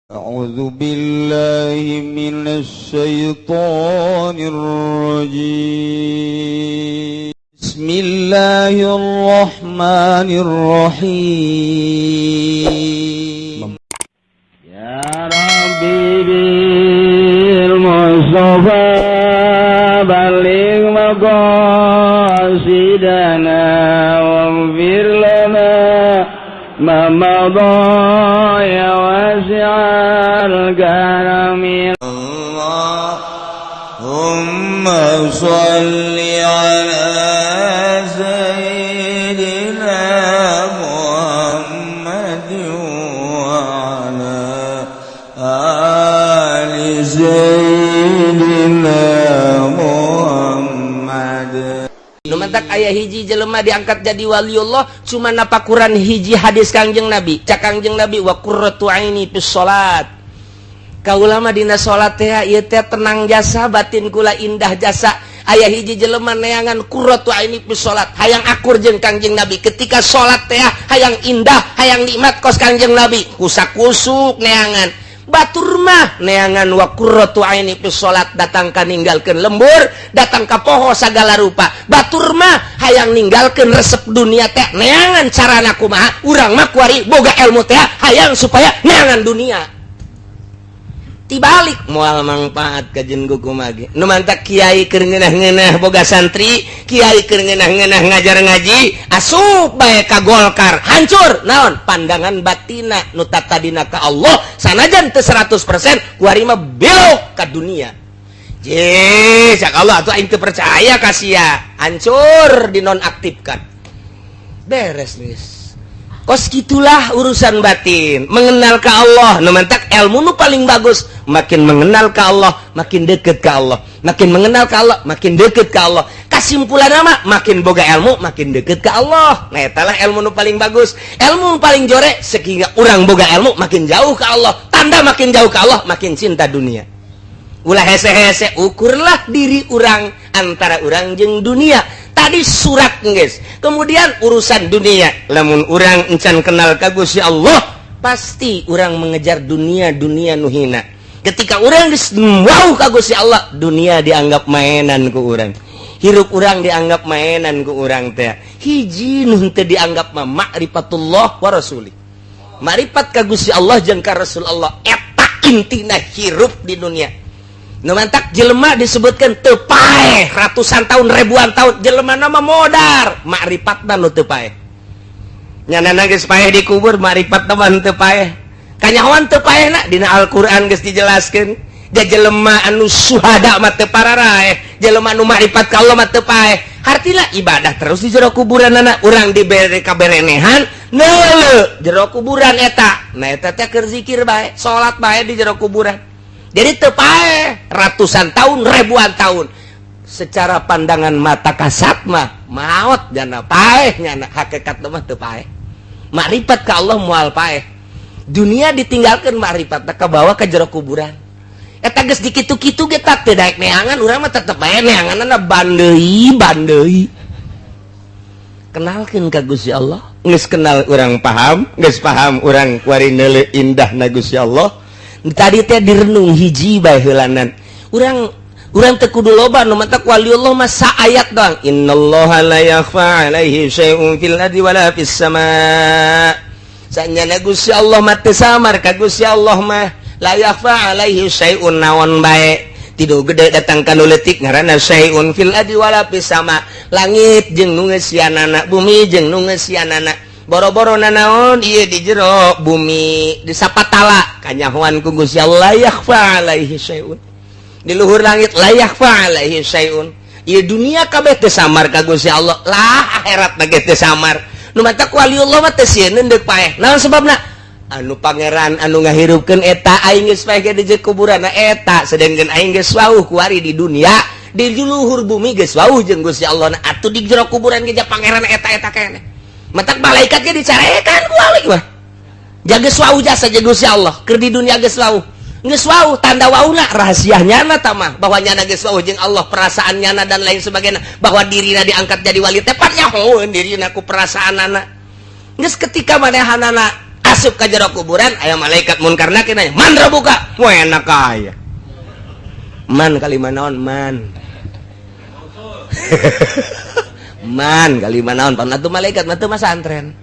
أعوذ بالله من الشيطان الرجيم. بسم الله الرحمن الرحيم. يا ربي بالمصطفى بلغ مقاصدنا واغفر لنا ما مضى يا واسع الكرم. اللهم صل على سيدنا محمد وعلى آل سيدنا محمد. Nu matak aya hiji jelema diangkat jadi waliullah cuma napakuran hiji hadis Kangjeng Nabi. Cak Kangjeng Nabi, wa qurratu aini fis salat. Kaula mah dina salat teh ieu teh tenang jasa, batin kula indah jasa. Aya hiji jelema neangan qurratu aini fis salat, hayang akur jeung Kangjeng Nabi. Ketika salat teh hayang indah, hayang nikmat kos Kangjeng Nabi. Kusak-kusuk neangan. Batur mah neangan wa qurratu aini fis salat, datang ka ninggalkeun lembur, datang ka poho sagala rupa. Batur mah hayang ninggalkeun resep dunia teh, neangan carana kumaha. Urang mah kuari boga ilmu teh hayang supaya neangan dunia. Tibalik moal mangpaat kajen kumaha ge. Nu mantak kiai keur ngeunah-ngeunah boga santri, kiai keur ngeunah-ngeunah ngajar ngaji, asup bae ka Golkar, hancur. Naon? Pandangan batina nu tadina ka Allah sanajan teu 100%, kuari mah belok ka dunia. Je, cak Allah atuh aing teu percaya ka sia. Hancur, dinonaktifkan. Beres geus. Kos gitulah urusan batin, mengenal ke Allah. Nu mantak ilmu nu paling bagus, makin mengenal ke Allah, makin deket ke Allah. Makin mengenal ke Allah, makin deket ke Allah. Kesimpulan nama, makin boga ilmu, makin deket ke Allah. Nah, etalah ilmu nu paling bagus. Ilmu nu paling jore, sehingga orang boga ilmu makin jauh ke Allah. Tanda makin jauh ke Allah, makin cinta dunia. Ulah hese-hese, ukurlah diri orang antara orang jeung dunia. Tadi surat guys, kemudian urusan dunia. Lamun orang encan kenal ka Gusti Allah, pasti orang mengejar dunia, dunia nu hina. Ketika orang geus wow ka Gusti Allah, dunia dianggap mainan ku urang, hirup urang dianggap mainan ku urang teh. Hiji nu teu dianggap mah ma'rifatullah wa rasuli, makrifat ka Gusti Allah jeung ka Rasul Allah. Eta intina hirup di dunia. Nu mantak jelema disebutkan teu paeh ratusan tahun, ribuan tahun, jelema nama modar, makrifat nu teu paeh. Nyana geus paeh dikubur, makrifat mah teu paeh. Kanyahoan teu paehna dina Al-Qur'an geus dijelaskeun. Ja jelema anu suhada mah teu pararaeh, jelema anu makrifat ka Allah mah teu paeh. Hartina ibadah terus di jero kuburan anak urang dibere kaberenehan neuleu jero kuburan eta. Nah, eta teh keur zikir bae, salat bae di jero kuburan. Jadi teu paeh ratusan tahun, ribuan tahun. Secara pandangan mata kasat mah maot jana paeh nyana, hakikat mah teu paeh. Makrifat ka Allah moal paeh. Dunia ditinggalkan, makrifat ka bawa ke jero kuburan. Eta geus dikitu-kitu ge teu daek neangan, urang mah tetep bae neanganna bandeui bandeui. Kenalkeun ka Gusti Allah. Geus kenal urang paham, geus paham urang kuari neuleu indahna Gusti Allah. Tadi teh direnung hiji bae heulanan. Urang urang teu kudu loba. Nu matak waliullah mah saayat doang, innallaha la yakhfa alaihi syai'un fil ardi wala fis sama. Sanyana Gusti Allah mah teu samar ka Gusti Allah mah. La yakhfa alaihi syai'un, naon bae tidur gede datang ka nu leutik ngaranna syai'un fil ardi wala fis sama. Langit jeung nu ngeusianana, bumi jeung nu ngeusianana, boro-boro nanaon ieu di jero bumi di sapatala kanyahoan ku Gusti Allah. Yakhfa alaihi syai'un di luhur langit, la yakhfa alaihi syai'un. Ieu dunia kabeh teu samar ka Gusti Allah lah, akhirat ge teu samar. Nu matak waliullah mah teu sieun deuk paeh. Naon sebabna? Anu pangeran anu ngahirupkeun eta aing geus paeh ge di kuburan eta, sedengkeun aing geus wauh kuari di dunia, di luhur bumi geus wauh jeung Gusti Allah. Nah, atuh di jero kuburan ge pangeran eta eta keneh. Matak malaikat ge dicarekan ku wali mah. Jaga wauh jasa jeung Gusti Allah keur di dunia geus wauh. Geus wauh, tanda wauhna rahasia nyana tamah bahwa nyana geus wauh jeung Allah, perasaan nyana dan lain sebagainya, bahwa dirina diangkat jadi wali teh nyahoeun dirina ku perasaanana. Geus ketika manehanana Asup ka jero kuburan aya malaikat munkar nakir nanya, "Man rabbuka?" Wah enak aya. Man kalimah naon man? Man kalimah naon? Pan atuh malaikat mah teu masantren.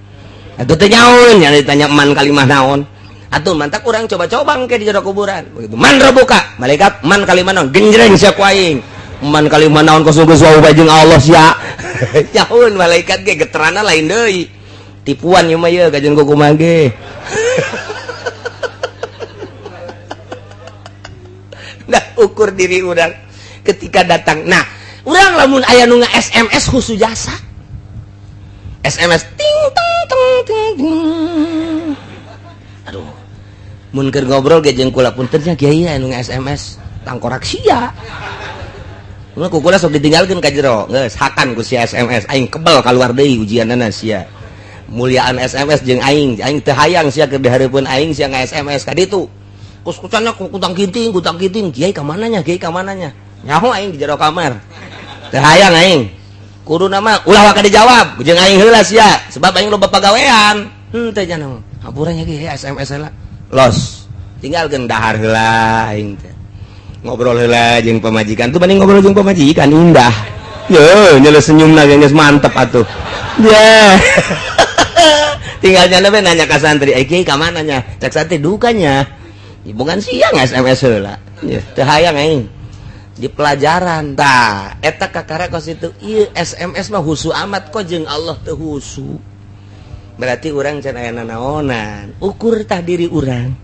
Atuh teu nyaun nya ditanya man kalimah naon. Atuh mantak urang coba-coba engke di jero kuburan. Begitu man rabbuka, malaikat man kalimah naon? Genjreng sia ku aing. Man kalimah naon kos geus wau jeung Allah sia. Nyaun malaikat ge geterana lain deui. Tipuan ieu mah ieu kajeun kumaha ge. Nah, ukur diri urang ketika datang. Nah, urang lamun aya nu nge-SMS khusus jasa. SMS ting teng teng ting ting. Aduh. Mun keur ngobrol ge jeung kula punten nya kiai anu nge-SMS tangkorak sia. Mun ku kula sok ditinggalkeun ka jero, geus hakan ku si SMS aing kebel kaluar deui ujianana sia. Muliaan SMS jeung aing, aing teu hayang sia keur dihareupeun aing sia nge-SMS ka ditu. Kus-kusanna kutang kiting, kiai ka mananya, kiai ka mananya. Nyaho aing di jero kamar. Teu hayang aing. Kuduna mah ulah waka dijawab jeung aing heula sia, sebab aing loba pagawean. Henteu nya hampura nya kiai SMS heula. Los. Tinggalkeun dahar heula aing teh. Ngobrol heula jeung pamajikan tuh banding ngobrol jeung pamajikan indah. Ye, nyele senyumna ge geus mantep atuh. Ye. Tinggal nyana be nanya ka santri, "Eh kiai ka mana nya?" Cek santri dukanya. Bukan siang SMS heula. Teu hayang aing. Di pelajaran tah eta kakara kos itu ieu SMS mah husu amat kok jeung Allah teu husu. Berarti urang can aya nanaonan. Ukur tah diri urang.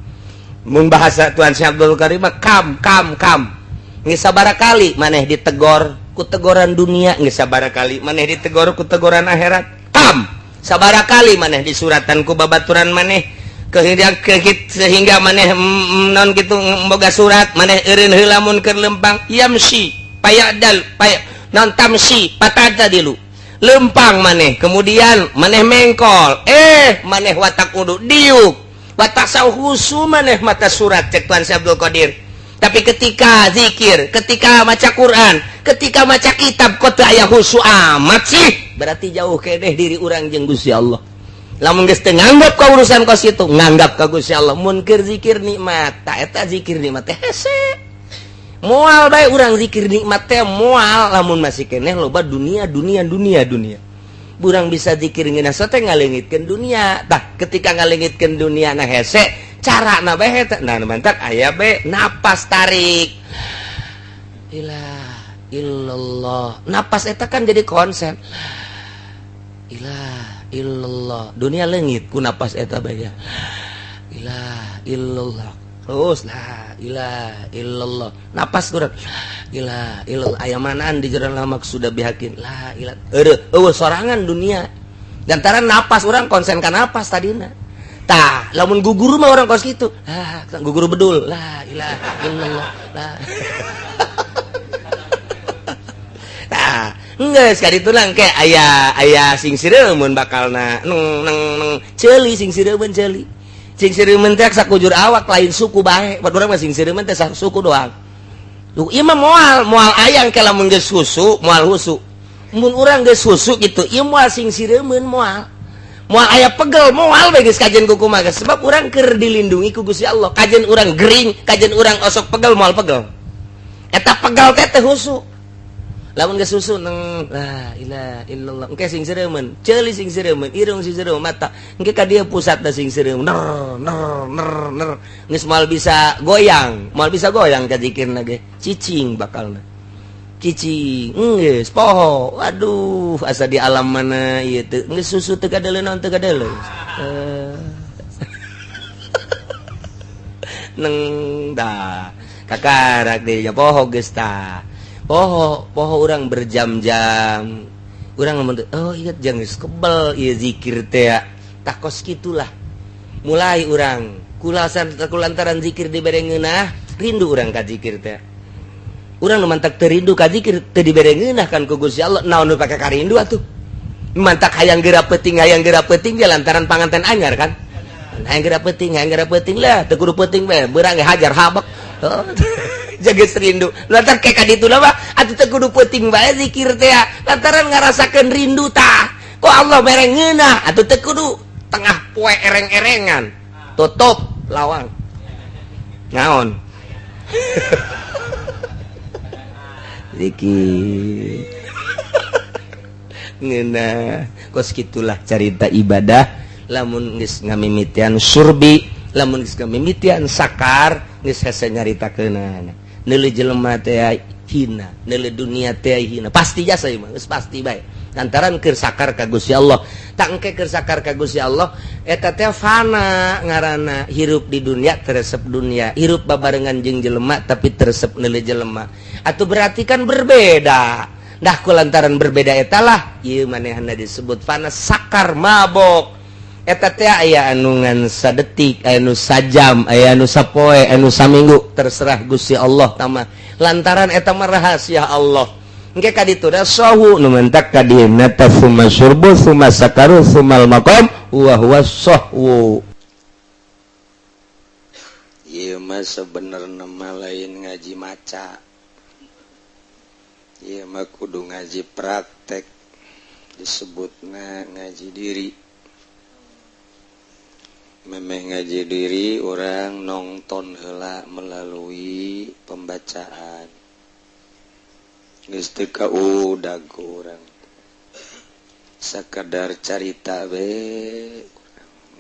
Mun bahasa Tuan Syekh Abdul Karim mah kam kam kam. Geus sabaraha kali maneh ditegor ku tegoran dunia, geus sabaraha kali maneh ditegor ku tegoran akhirat. Kam sabaraha kali maneh disuratan ku babaturan maneh sehingga maneh non gitu boga surat maneh eureun heula mun keur lempang yamsi payadal pay non tamsi patata dilu lempang maneh kemudian maneh mengkol maneh watak udu diuk watak sauhusu maneh mata surat cek Tuan Syekh Abdul Qadir. Tapi ketika zikir, ketika maca Quran, ketika maca kitab kok teu aya husu amat sih, berarti jauh keneh diri urang jeung Gusti Allah. Lamun geus teu nganggap ka urusan kos itu, nganggap ka Gusti Allah mun keur zikir nikmat, ta eta zikir nikmat teh hese. Moal bae urang zikir nikmat teh moal lamun masih keneh loba dunia dunia dunia dunia. Urang bisa zikir ngeunah teh ngaleungitkeun dunia. Tah ketika ngaleungitkeun dunia na hese, cara na bae eta. Nah mantak aya bae napas tarik. Ilah illallah. Napas eta kan jadi konsen. Ilah illallah. Dunia leungit ku napas eta bae ya. Ilah illallah. Terus la ilah illallah. Napas kurang. Ilah illallah. Aya manaan di jero lamak sudah bihakin. La ilah. Eueuh eueuh sorangan dunia. Lantaran napas urang konsen ka napas tadina. Tah, lamun gugur mah orang kos kitu. Ah, gugur bedul. La ilaha illallah. La. Tah, geus ka ditu lang ke aya aya sing sireumeun bakalna. Neng neng neng ceuli sing sireumeun ceuli. Sing sireumeun teh sakujur awak lain suku bae. Buat urang mah sing sireumeun teh suku doang. Duh, ieu mah moal moal ayang ke lamun geus husu, moal husu. Mun urang geus husu kitu, ieu moal sing sireumeun moal. Moal aya pegel moal bae geus kajen ku kumaha sebab urang keur dilindungi ku Gusti Allah. Kajen urang gering, kajen urang osok pegel moal pegel. Eta pegel teh teh husu. Lamun geus husu neng la ilaha illallah. Engke sing sireumeun, ceuli sing sireumeun, irung sing sireumeun, mata. Engke ka dieu pusatna sing sireumeun. Ner ner ner ner. Geus moal bisa goyang, moal bisa goyang ka zikirna ge. Cicing bakalna. Cicing, geus poho. Waduh, asa di alam mana ieu teh. Geus susu teu kadeuleu naon teu kadeuleu. Neng dah. Kakarak deui nya poho geus tah. Poho, poho urang berjam-jam. Urang ngomong, oh ingat jangan geus kebel ieu zikir teh. Tah kos kitulah. Mulai urang kulasan kulantaran zikir dibere ngeunah, rindu urang ka zikir teh. Urang nu mantak teu rindu ka zikir teu dibere ngeunah kan ku Gusti Allah. Naon nu pake karindu atuh. Mantak hayang geura peuting ge lantaran panganten anyar kan. Hayang geura peuting lah teu kudu peuting bae beurang ge hajar habek. Jaga rindu. Lantar kayak kaditu lah mah atuh teu kudu peuting bae zikir teh lantaran ngarasakeun rindu tah. Kok Allah mere ngeunah atuh teu kudu tengah poe ereng-erengan. Tutup lawang. Naon? Zikir. Ngeunah. Kos kitulah carita ibadah lamun geus ngamimitian surbi, lamun geus ngamimitian sakar, geus hese nyaritakeunana. Neuleuh jelema teh hina, neuleuh dunia teh hina. Pasti jasa ieu mah, geus pasti bae. Lantaran keur sakar ka Gusti Allah. Tak engke keur sakar ka Gusti Allah, eta teh fana ngaranna, hirup di dunia teresep dunia, hirup babarengan jeung jelema tapi teresep neuleuh jelema. Atuh berarti kan berbeda. Dah ku lantaran berbeda eta lah ieu manehna disebut fana sakar mabok. Eta teh aya anu ngan sadetik, aya anu sajam, aya anu sapoe, anu saminggu, terserah Gusti Allah tama. Lantaran eta mah rahasia Allah. Engke ka ditu da sahu nu mentak ka dieuna teh summa syurbu summa sakaru sumal maqam wa huwa sahwu. Ieu mah sebenarna mah lain ngaji maca. Ieu mah kudu ngaji praktek, disebutna ngaji diri. Memeh ngaji diri orang nonton heula melalui pembacaan. Geus teu kaudag urang. Sakadar carita we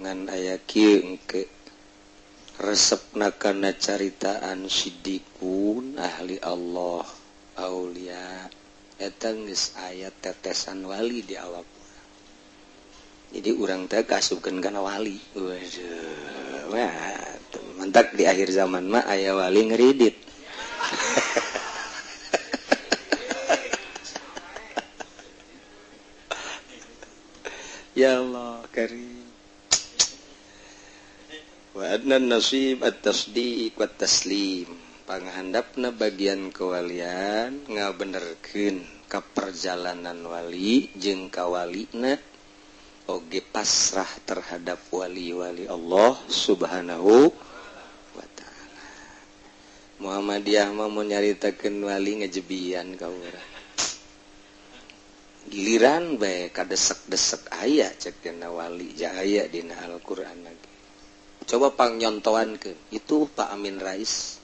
ngan aya kieu engke resepna kana caritaan siddiqun ahli Allah aulia eta geus aya tetesan wali di awak urang. Jadi urang teh kasupkeun kana wali. Waduh, wah, mantak di akhir zaman mah aya wali ngeridit. Ya Allah karim. Wa adna nasib at-tasdiq wa taslim. Panghandapna bagian kewalian ngabenerkeun ka perjalanan wali jeung kawalina oge pasrah terhadap wali-wali Allah Subhanahu wa ta'ala. Muhammadiyah mah mun nyaritakeun wali ngejebian ka urang. Giliran bae kadesek-desek aya cek dina wali jaya dina Al-Qur'an lagi. Coba pang nyontoankeun itu Pak Amin Rais.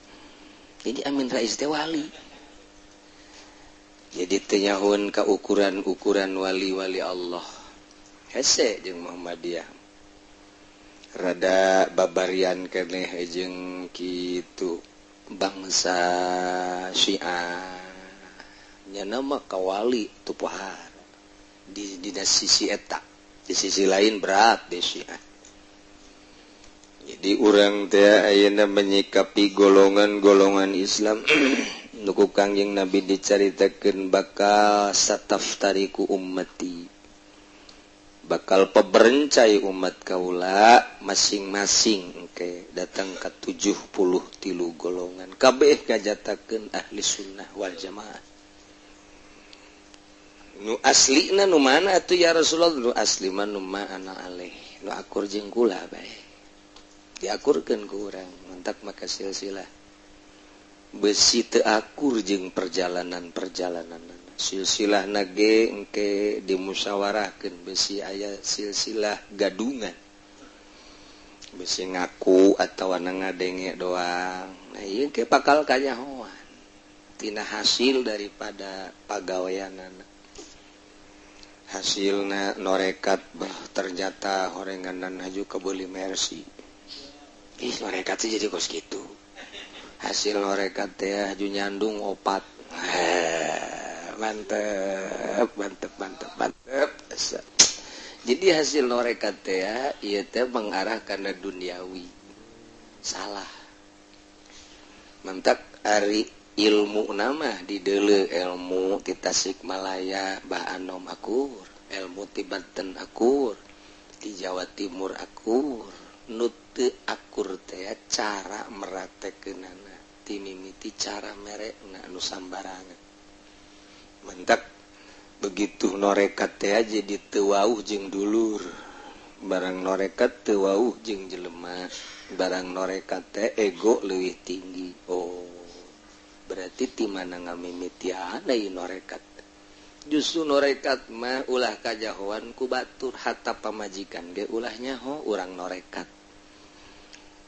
Jadi Amin Rais teh wali. Jadi teu nyahoeun ka ukuran-ukuran wali-wali Allah. Hese jeung Muhammadiyah. Rada babarian keneh jeung kitu bangsa Syiah. Nya mah kawali tu pohara. Di sisi eta, di sisi lain berat di Syiah. Jadi urang teh ayeuna menyikapi golongan-golongan Islam nu ku Kangjeng Nabi dicaritakeun bakal sataftariku ummati, bakal peberencai umat kaula masing-masing engke datang ka 73 golongan kabeh ngajatakeun ahli sunnah wal jamaah. Nu aslina nu mana atuh ya Rasulullah? Nu asli mah nu ma ana aleh, nu akur jeung kula bae. Diakurkeun ku urang, mantak maka silsilah. Besi teu akur jeung perjalanan-perjalanan. Silsilah nage engke dimusyawarahkeun besi aya silsilah gadungan. Besi ngaku atawa ngadenge doang. Nah ieu ke bakal kanyahoan tina hasil daripada pagaweanana. Hasilna norekat bah ternyata horenganan haju kebeuli Mercy. Ih norekat sih jadi kos kitu. Hasil norekat teh haju nyandung opat. Mantep, mantep, mantep, mantep. Jadi hasil norekat teh ieu teh mengarah kana duniawi. Salah. Mantak ari ilmu nama di deuleu ilmu ti Tasikmalaya Bah Anom akur, ilmu ti Banten akur, ti Jawa Timur akur, nu teu akur teh cara meratekeunana, ti mimiti cara merekna nu sambarangan. Mentak begitu norekat teh jadi teu wauh jeung dulur, barang norekat teu wauh jeung jelema, barang norekat teh ego leuwih tinggi. Oh, berarti ti mana ngamimitian deui norekat. Justru norekat mah ulah kajahoan ku batur, hatta pamajikan ge ulah nyaho urang norekat.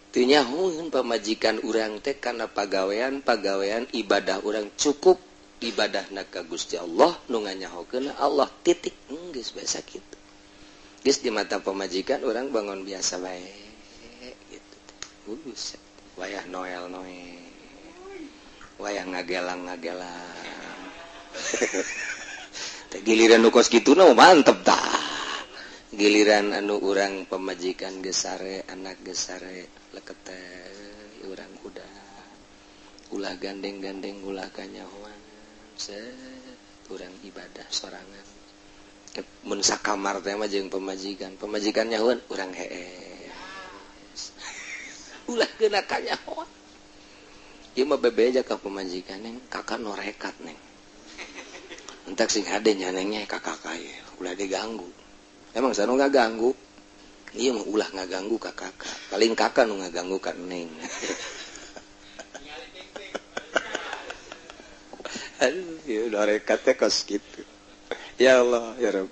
Teu nyahoeun pamajikan urang teh kana pagawean-pagawean ibadah urang cukup ibadahna ka Gusti Allah nu nganyahokeun Allah titik geus bae sakitu. Geus di mata pamajikan urang bangun biasa bae gitu. Buset, wayah noel noel. Wayah ngagelang-ngagelang. Teh giliran nu kos kitu na mantep tah. Giliran anu urang pamajikan geus sare, anak geus sare, lekete urang udah ulah gandeng-gandeng ulah kanyahoan. Set urang ibadah sorangan. Mun sakamar teh mah jeung pamajikan, pamajikan nyahoan urang hees. Ulah kena kanyahoan. Ieu mah bebeja ka pamajikan neng, kakak norekat neng. Entak sing hade nya nengnya kakak ye, ulah diganggu. Emang sana nggak ganggu? Iya mah ulah nggak ganggu ka kakak. Paling kakak nu ngaganggu ka neng. Aduh, ya norekat teh kos kitu. Ya Allah, ya Rabb.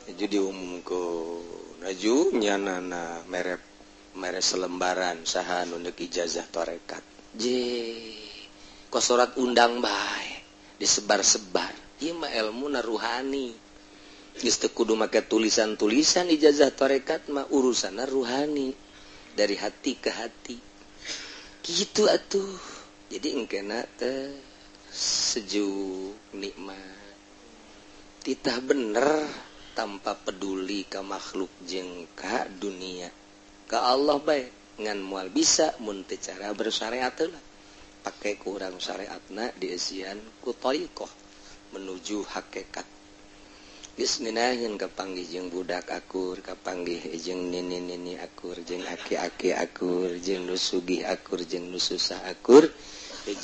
Jadi diumumkeun, aju nyanana mere selembaran saha nu neuk ijazah tarekat. Je, kos surat undang bae, disebar-sebar. Ieu mah ilmu na ruhani. Geus teu kudu make tulisan-tulisan ijazah tarekat mah urusanna ruhani, dari hati ke hati. Kitu atuh. Jadi engkena teh sejuk nikmat. Titah bener tanpa peduli ka makhluk jeung ka dunia. Ka Allah bae ngan moal bisa mun teu cara bersyariat lah. Pake ku urang syariatna dieusian ku thariqah menuju hakikat. Geus ngeunaheun kapanggih jeung budak akur, kapanggih jeung nini-nini akur, jeung aki-aki akur, jeung nu sugih akur, jeung nu susah akur,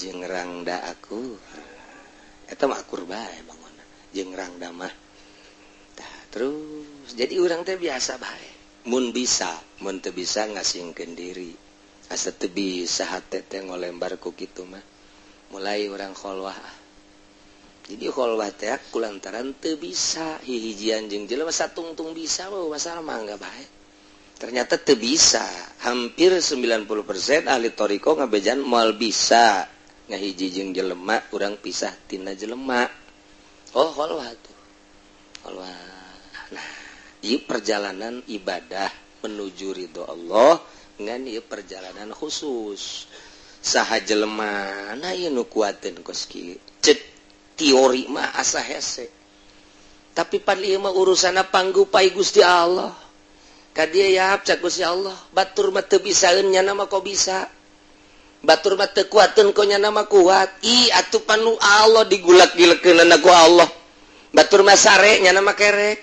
jeung rangda akur. Eta mah akur bae bangunna, jeung rangda mah. Tah terus jadi urang teh biasa bae. Mun bisa, mun teu bisa ngasingkeun diri. Asa teu bisa hate teh ngolembar ku kitu mah. Mulai urang kholwah. Jadi kholwah teh kulantaran teu bisa hihijian jeung jelema satungtung bisa mah masalah mangga bae. Ternyata teu bisa. Hampir 90% ahli thariqah ngabejan moal bisa ngahiji jeung jelema urang pisah tina jelema. Oh kholwah tuh. Kholwah. Nah, ieu perjalanan ibadah menuju ridho Allah ngan ieu perjalanan khusus. Saha jelema na ieu nu kuateun kos kieu. Cek teori mah asa hese. Tapi pan ieu mah urusanna panggupai Gusti Allah. Ka dieu yap cak Gusti Allah, batur mah teu bisaeun nyana mah kok bisa. Batur mah teu kuateun ko nyana mah kuat. Ih atuh panu Allah digulak-gilekeunana ku Allah. Batur mah sare nyana mah kerek.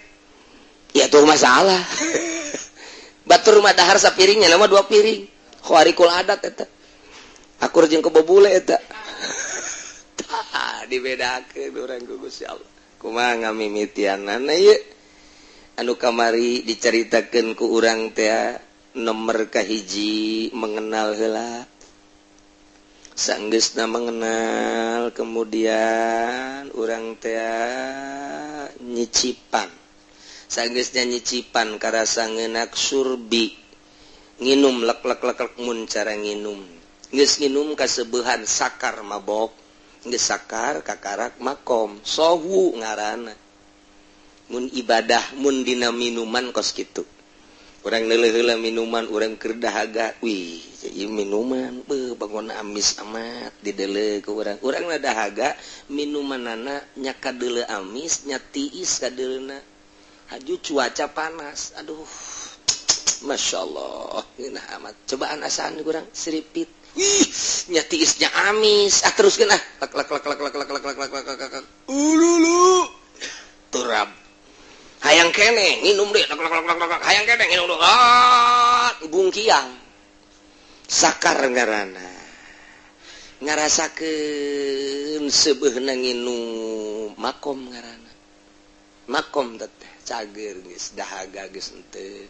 Ya tuh masalah. Batur mah dahar sapiring nyana mah 2 piring. Khawarikul adat eta. Akur jeung kebobule eta. Dibedakeun urang ku Gusti Allah. Kumaha ngamimitianana ieu? Anu kamari dicaritakeun ku urang teh nomor kahiji mengenal heula. Sanggeusna mengenal kemudian urang teh nyicipan. Sanggeusna nyicipan karasa ngeunak surbi. Nginum lek lek lek lek mun cara nginum. Geus nginum kasebeuhan sakar mabok. Geus sakar kakarak makom sohu ngaranna. Mun ibadah mun dina minuman kos kitu. Urang neuleuh heula minuman urang keur dahaga. Wih, ieu minuman beuh bangun amis amat dideuleu ku urang. Urang na dahaga minumanana nya kadeuleu amis nya tiis kadeuleuna. Haju cuaca panas. Aduh. Masya Allah, ngeunah amat. Cobaan asaan urang siripit. Ih, nya tiisnya amis. Ah teruskeun ah. Lek lek lek lek lek lek lek lek lek lek lek. Ululu. Turab. Hayang kene nginum deui. Lek lek lek lek. Hayang kene nginum deui. Ah, bungkiang. Sakar ngaranna. Ngarasakeun seubeuhna nginum makom ngaranna. Makom teh cager geus dahaga geus henteu.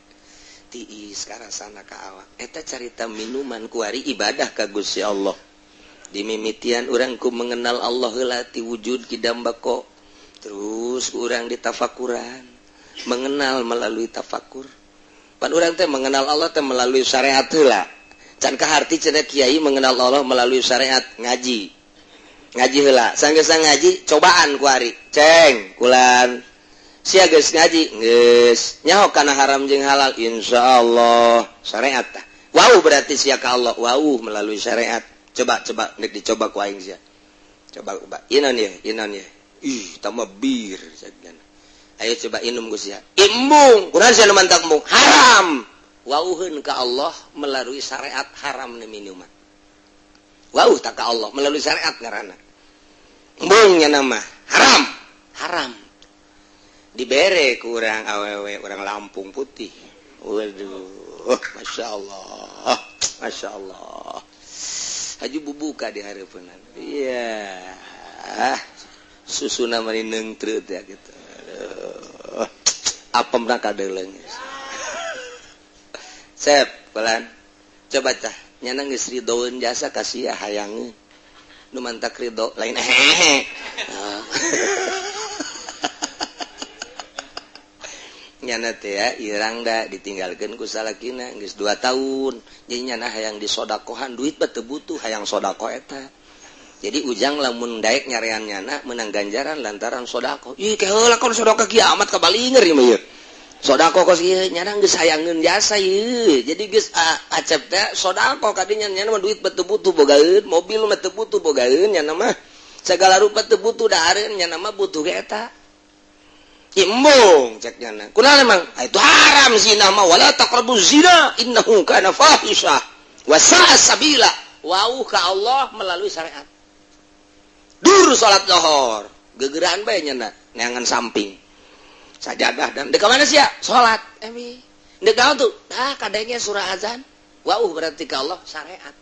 Tiis karasana ka awak. Eta carita minuman kuari ibadah ka Gusti Allah. Dimimitian urang ku mengenal Allah heula ti wujud kidam bako. Terus urang ditafakuran, mengenal melalui tafakur. Pan urang teh mengenal Allah teh melalui syariat heula. Can kaharti cenah kiai mengenal Allah melalui syariat. Ngaji, ngaji heula. Sanggeus ngaji, cobaan ku ari ceng kulan, sia geus ngaji, geus nyaho kana haram jeung halal? Insyaallah. Syariat tah. Wow, berarti sia ka Allah wow melalui syariat. Coba, coba nek dicoba ku aing sia. Coba, coba inon ya, inon ya. Ih, tambah bir. Ayo coba inum ku sia. Embung. Kunaon sia nu mantak embung? Haram. Wauheun ka Allah melalui syariat, haram nih minuman. Wow, tak ka Allah melalui syariat ngaranna. Embungnya nama haram, haram. Dibere ku urang awewe, orang Lampung putih. Waduh, masya Allah, masya Allah. Haji bubuka di hareupeunna. Iya, susuna mani neungtreut ya gitu. Aduh, apemna kadeuleng. Sep, pelan. Coba tah, nyana geus ridoeun jasa ka sia, hayangeun. Nu mantak ridho lain hehe. Oh. Nyana teh ya irang da ditinggalkeun ku salakina geus 2 tahun. Jadi nyana hayang disodakohan, duit mah teu butuh, hayang sodakoh eta. Jadi ujang lamun daek nyarean nyana menang ganjaran lantaran sodakoh. Ih, ke heula kon sodakoh kiamat kabalinger ieu mah ieu. Sodakoh kos ieu nyana geus hayangeun jasa ieu. Jadi geus acep teh sodakoh kadinya, nyana mah duit mah teu butuh bogaeun, mobil mah teu butuh bogaeun, nyana mah segala rupa teu butuh dahareun, nyana mah butuh ge eta. Embung cek nyana. Kunaon emang? Ah, itu haram zina mah, wala taqrabu zina innahu kana fahisyah wa sa'a sabila. Wau ka Allah melalui syariat. Dur salat lohor, gegeraan bae nyana neangan samping. Sajadah dan dek mana sia? Salat. Emi. Dek naon tuh? Ah, kadenge surah azan. Wau berarti ka Allah syariat.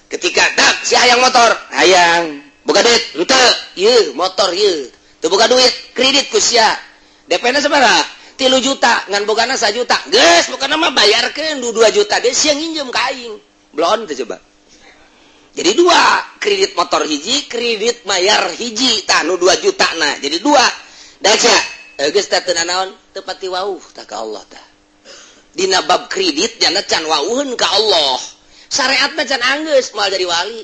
Ketika dak si hayang motor, hayang. Boga duit, henteu. Ieu motor ieu. Teu boga duit, kredit ku sia. DP-na sabaraha? 3 juta, ngan bogana 1 juta. Geus, pokona mah bayarkeun du 2 juta. Geus sia nginjem ka aing. Belon teh coba. Jadi dua, kredit motor hiji, kredit mayar hiji, tah nu 2 juta na. Jadi dua. Daek sia, geus teh teu nanaon, teu pati wauh tah ka Allah tah. Dina bab kredit jana can wauheun ka Allah. Syariat mah can anggeus moal jadi wali.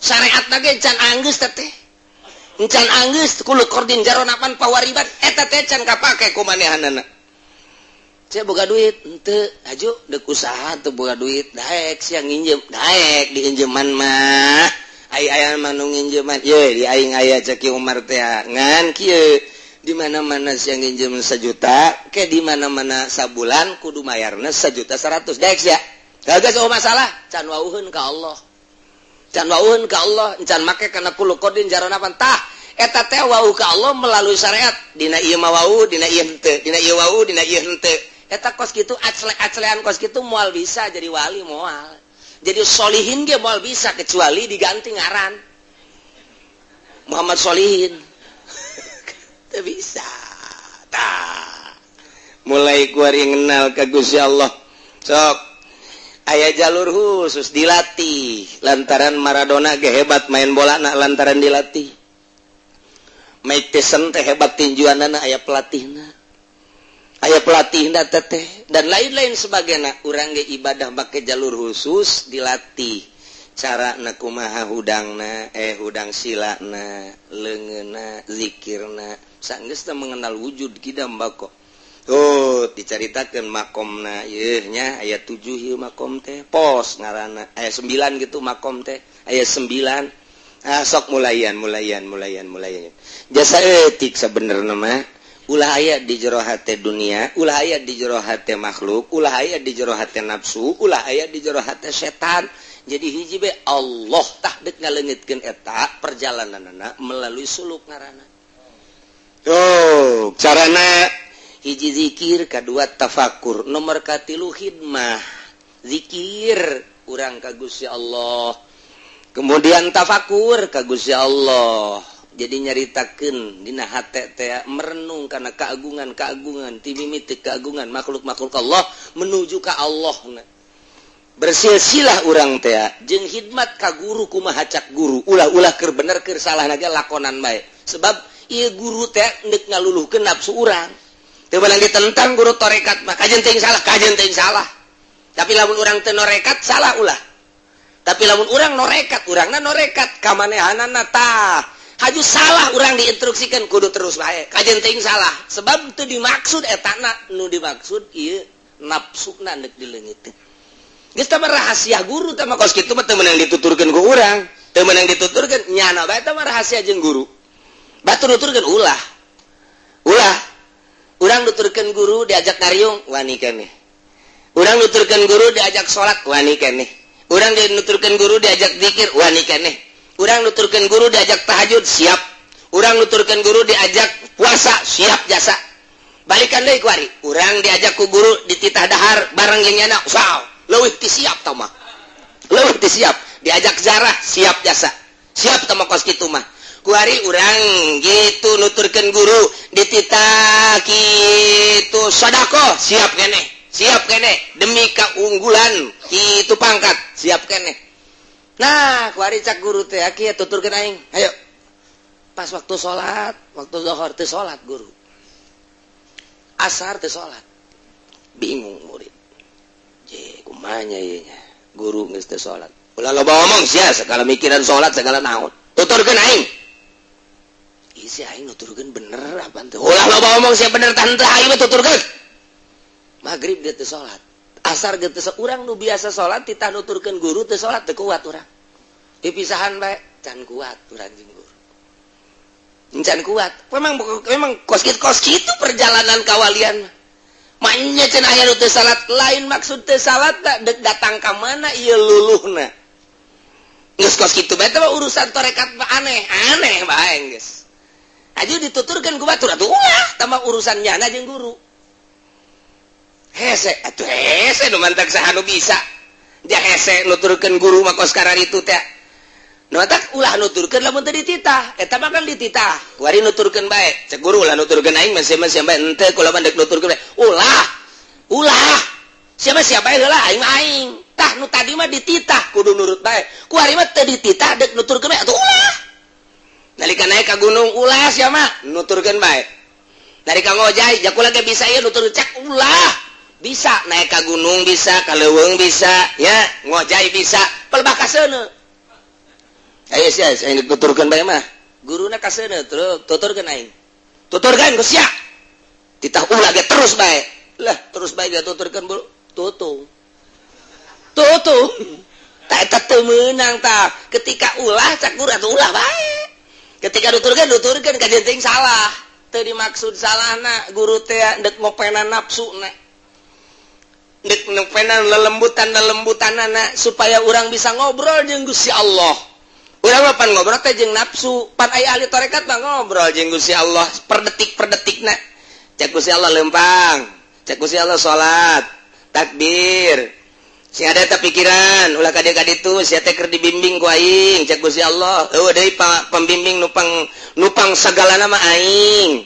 Syariat mah ge can anggeus teh teh. Can anggeus kullu qardin jaronapan pawariban eta teh can kapake ku manehanana. Sia boga duit henteu, aju deuk usaha teu boga duit, daek sia nginjem, daek diinjeman mah. Ai aya mah nu nginjeman, ye di aing aya cek Ki Umar teh ngan kieu, di mana-mana sia nginjem 1 juta, ke di mana-mana sabulan kudu mayarna 1 juta 100, daek sia. Kagak oh masalah, can wauheun ka Allah. Can wauheun ka Allah, can make kana kullu qardin jaronapan tah. Eta teh wau ka Allah melalui syariat. Dina ieu mah wau, dina ieu henteu, dina ieu wau, dina ieu henteu. Eta kos kitu acle-aclean kos kitu moal bisa jadi wali moal. Jadi solihin ge moal bisa kecuali diganti ngaran. Muhammad Solihin. Teu bisa. Tah. Mulai kuari ngenal ka Gusti Allah. Sok aya jalur khusus dilatih lantaran Maradona ge hebat main bola na lantaran dilatih. Mike Tyson teh hebat tinjuanana aya pelatihna. Aya pelatihna teh dan lain-lain sebagainya. Urang ge ibadah make jalur khusus dilatih. Cara na kumaha hudangna, hudang silana, leungeunna, zikirna. Sanggeus teh mengenal wujud kidam bako. Oh, dicaritakeun makomna ieu nya aya 7 ieu makom teh. Pos ngaranna aya 9 gitu makom teh. Aya 9. Ah, sok mulayan, mulayan, mulayan, mulayan. Jasa etik sebenarnya mah ulah aya di jero hate dunia, ulah aya di jero hate makhluk, ulah aya di jero hate nafsu, ulah aya di jero hate setan. Jadi hiji be Allah tah deuk ngaleungitkeun eta perjalananana melalui suluk ngaranna. Tuh, carana hiji zikir, kedua tafakur, nomor katilu khidmah. Zikir urang ka Gusti Allah, kemudian tafakur ka Gusti Allah. Jadi nyaritakeun dina hate teh merenung kana keagungan-keagungan ti mimiti keagungan makhluk-makhluk Allah menuju ka Allah. Bersilsilah urang teh jeung khidmat ka guru, kumaha cak guru, ulah-ulah keur bener keur salah ge lakonan bae, sebab ieu guru teh deuk ngaluluhkeun nafsu urang. Teu meunang ditentang guru tarekat mah, kajen teuing salah, kajen teuing salah. Tapi lamun urang teu norekat, salah, ulah. Tapi lamun urang norekat, urangna norekat kamanehanana, tah haju salah. Urang diinstruksikan kudu terus bae, kajen teuing salah, sebab teu dimaksud etana. Nu dimaksud ieu nafsuna ndek dileungiteun. Geus tah rahasia guru tah mah. Kos kitu mah teu meunang dituturkeun ku urang, teu meunang dituturkeun nyana bae. Tah mah rahasia jeung guru. Batur nuturkeun, ulah, ulah. Urang nuturkeun guru diajak ngariung, wani keneh. Urang nuturkeun guru diajak salat, wani keneh. Urang nuturkeun guru diajak zikir, wani keneh. Urang nuturkeun guru diajak tahajud, siap. Urang nuturkeun guru diajak puasa, siap jasa. Balikan deui kuari, urang diajak ku guru dititah dahar bareng jeung nyana, saw leuwih ti siap tah mah, leuwih ti siap. Diajak zarah, siap jasa, siap tah mah. Kos kitu mah kuari urang gitu nuturkeun guru dititah kitu sodakoh, siap keneh, siap keneh. Demi keunggulan kitu pangkat, siap keneh. Nah, kuari cak guru teh, kieu, tuturkeun aing, ayo. Pas waktu salat, waktu zuhur teu salat guru, asar teu salat. Bingung murid je, kumaha ieu nya, guru geus teu salat? Ulah loba omong sia, segala mikiran salat, segala naon. Tuturkeun aing. Isi aing nuturkeun bener apa teu? Ulah loba omong sia, bener tah henteu, aing mah tuturkeun. Maghrib dia teu salat, asar ge teu. Urang nu biasa salat, titah nuturkeun guru teu salat, teu kuat urang. Dipisahan bae can kuat urang jeung guru, can kuat. Memang memang kos kitu, kos kitu perjalanan kawalian. Maknya cenah aya nu teu salat, lain maksud teu salat tak dek datang ka mana ieu luluhna. Geus kos kitu bae teh urusan tarekat mah, aneh aneh bae. Geus aju dituturkeun ku batur atuh ulah, tambah urusan nyana jeung guru. Hese atuh, hese nu mantak saha nu bisa dia hese nuturkeun guru mah kos itu teh. Nu mantak ulah nuturkeun lamun teu dititah. Eta mah kan dititah. Kuari nuturkeun bae, cek guru, ulah nuturkeun aing mah, siapa siapa henteu, kula mah dek nuturkeun bae. Ulah, ulah, siapa siapa heula, aing mah aing. Tah, nu tadi mah dititah kudu nurut bae, kuari mah teu dititah dek nuturkeun bae atuh ulah. Nalika naik ka gunung, ulah siapa nuturkeun bae. Nalika ngojay, jakula ge bisa ieu nutur, cek ulah. Bisa naik ka gunung, bisa ka leuweung, bisa ya ngojay, bisa pelbah kaseuneu. Ayo sia, saya nuturkeun bae mah guruna kaseuneu, terus tuturkeun aing, tuturkeun ku sia. Titah ulah ge terus bae lah, terus bae ge tuturkeun buru tutung tutung. Tak, eta teu meunang. Tah, ketika ulah cak guru atuh ulah bae. Ketika nuturkeun, nuturkeun kajen teuing salah, teu dimaksud salahna. Guru teh dek ngopenan nafsu na, dek ngopenan lelembutan lelembutanana supaya urang bisa ngobrol jeung Gusti Allah. Urang mah pan ngobrol teh jeung nafsu. Pan aya ahli tarekat mah ngobrol jeung Gusti Allah per detik per detikna. Cek Gusti Allah lempang, cek Gusti Allah salat, takbir. Sing ada tak pikiran, ulah ka dieu ka ditu sia teh, keur dibimbing ku aing, cek Gusti Allah. Eueuh deui pembimbing nupang nupang sagalana mah aing.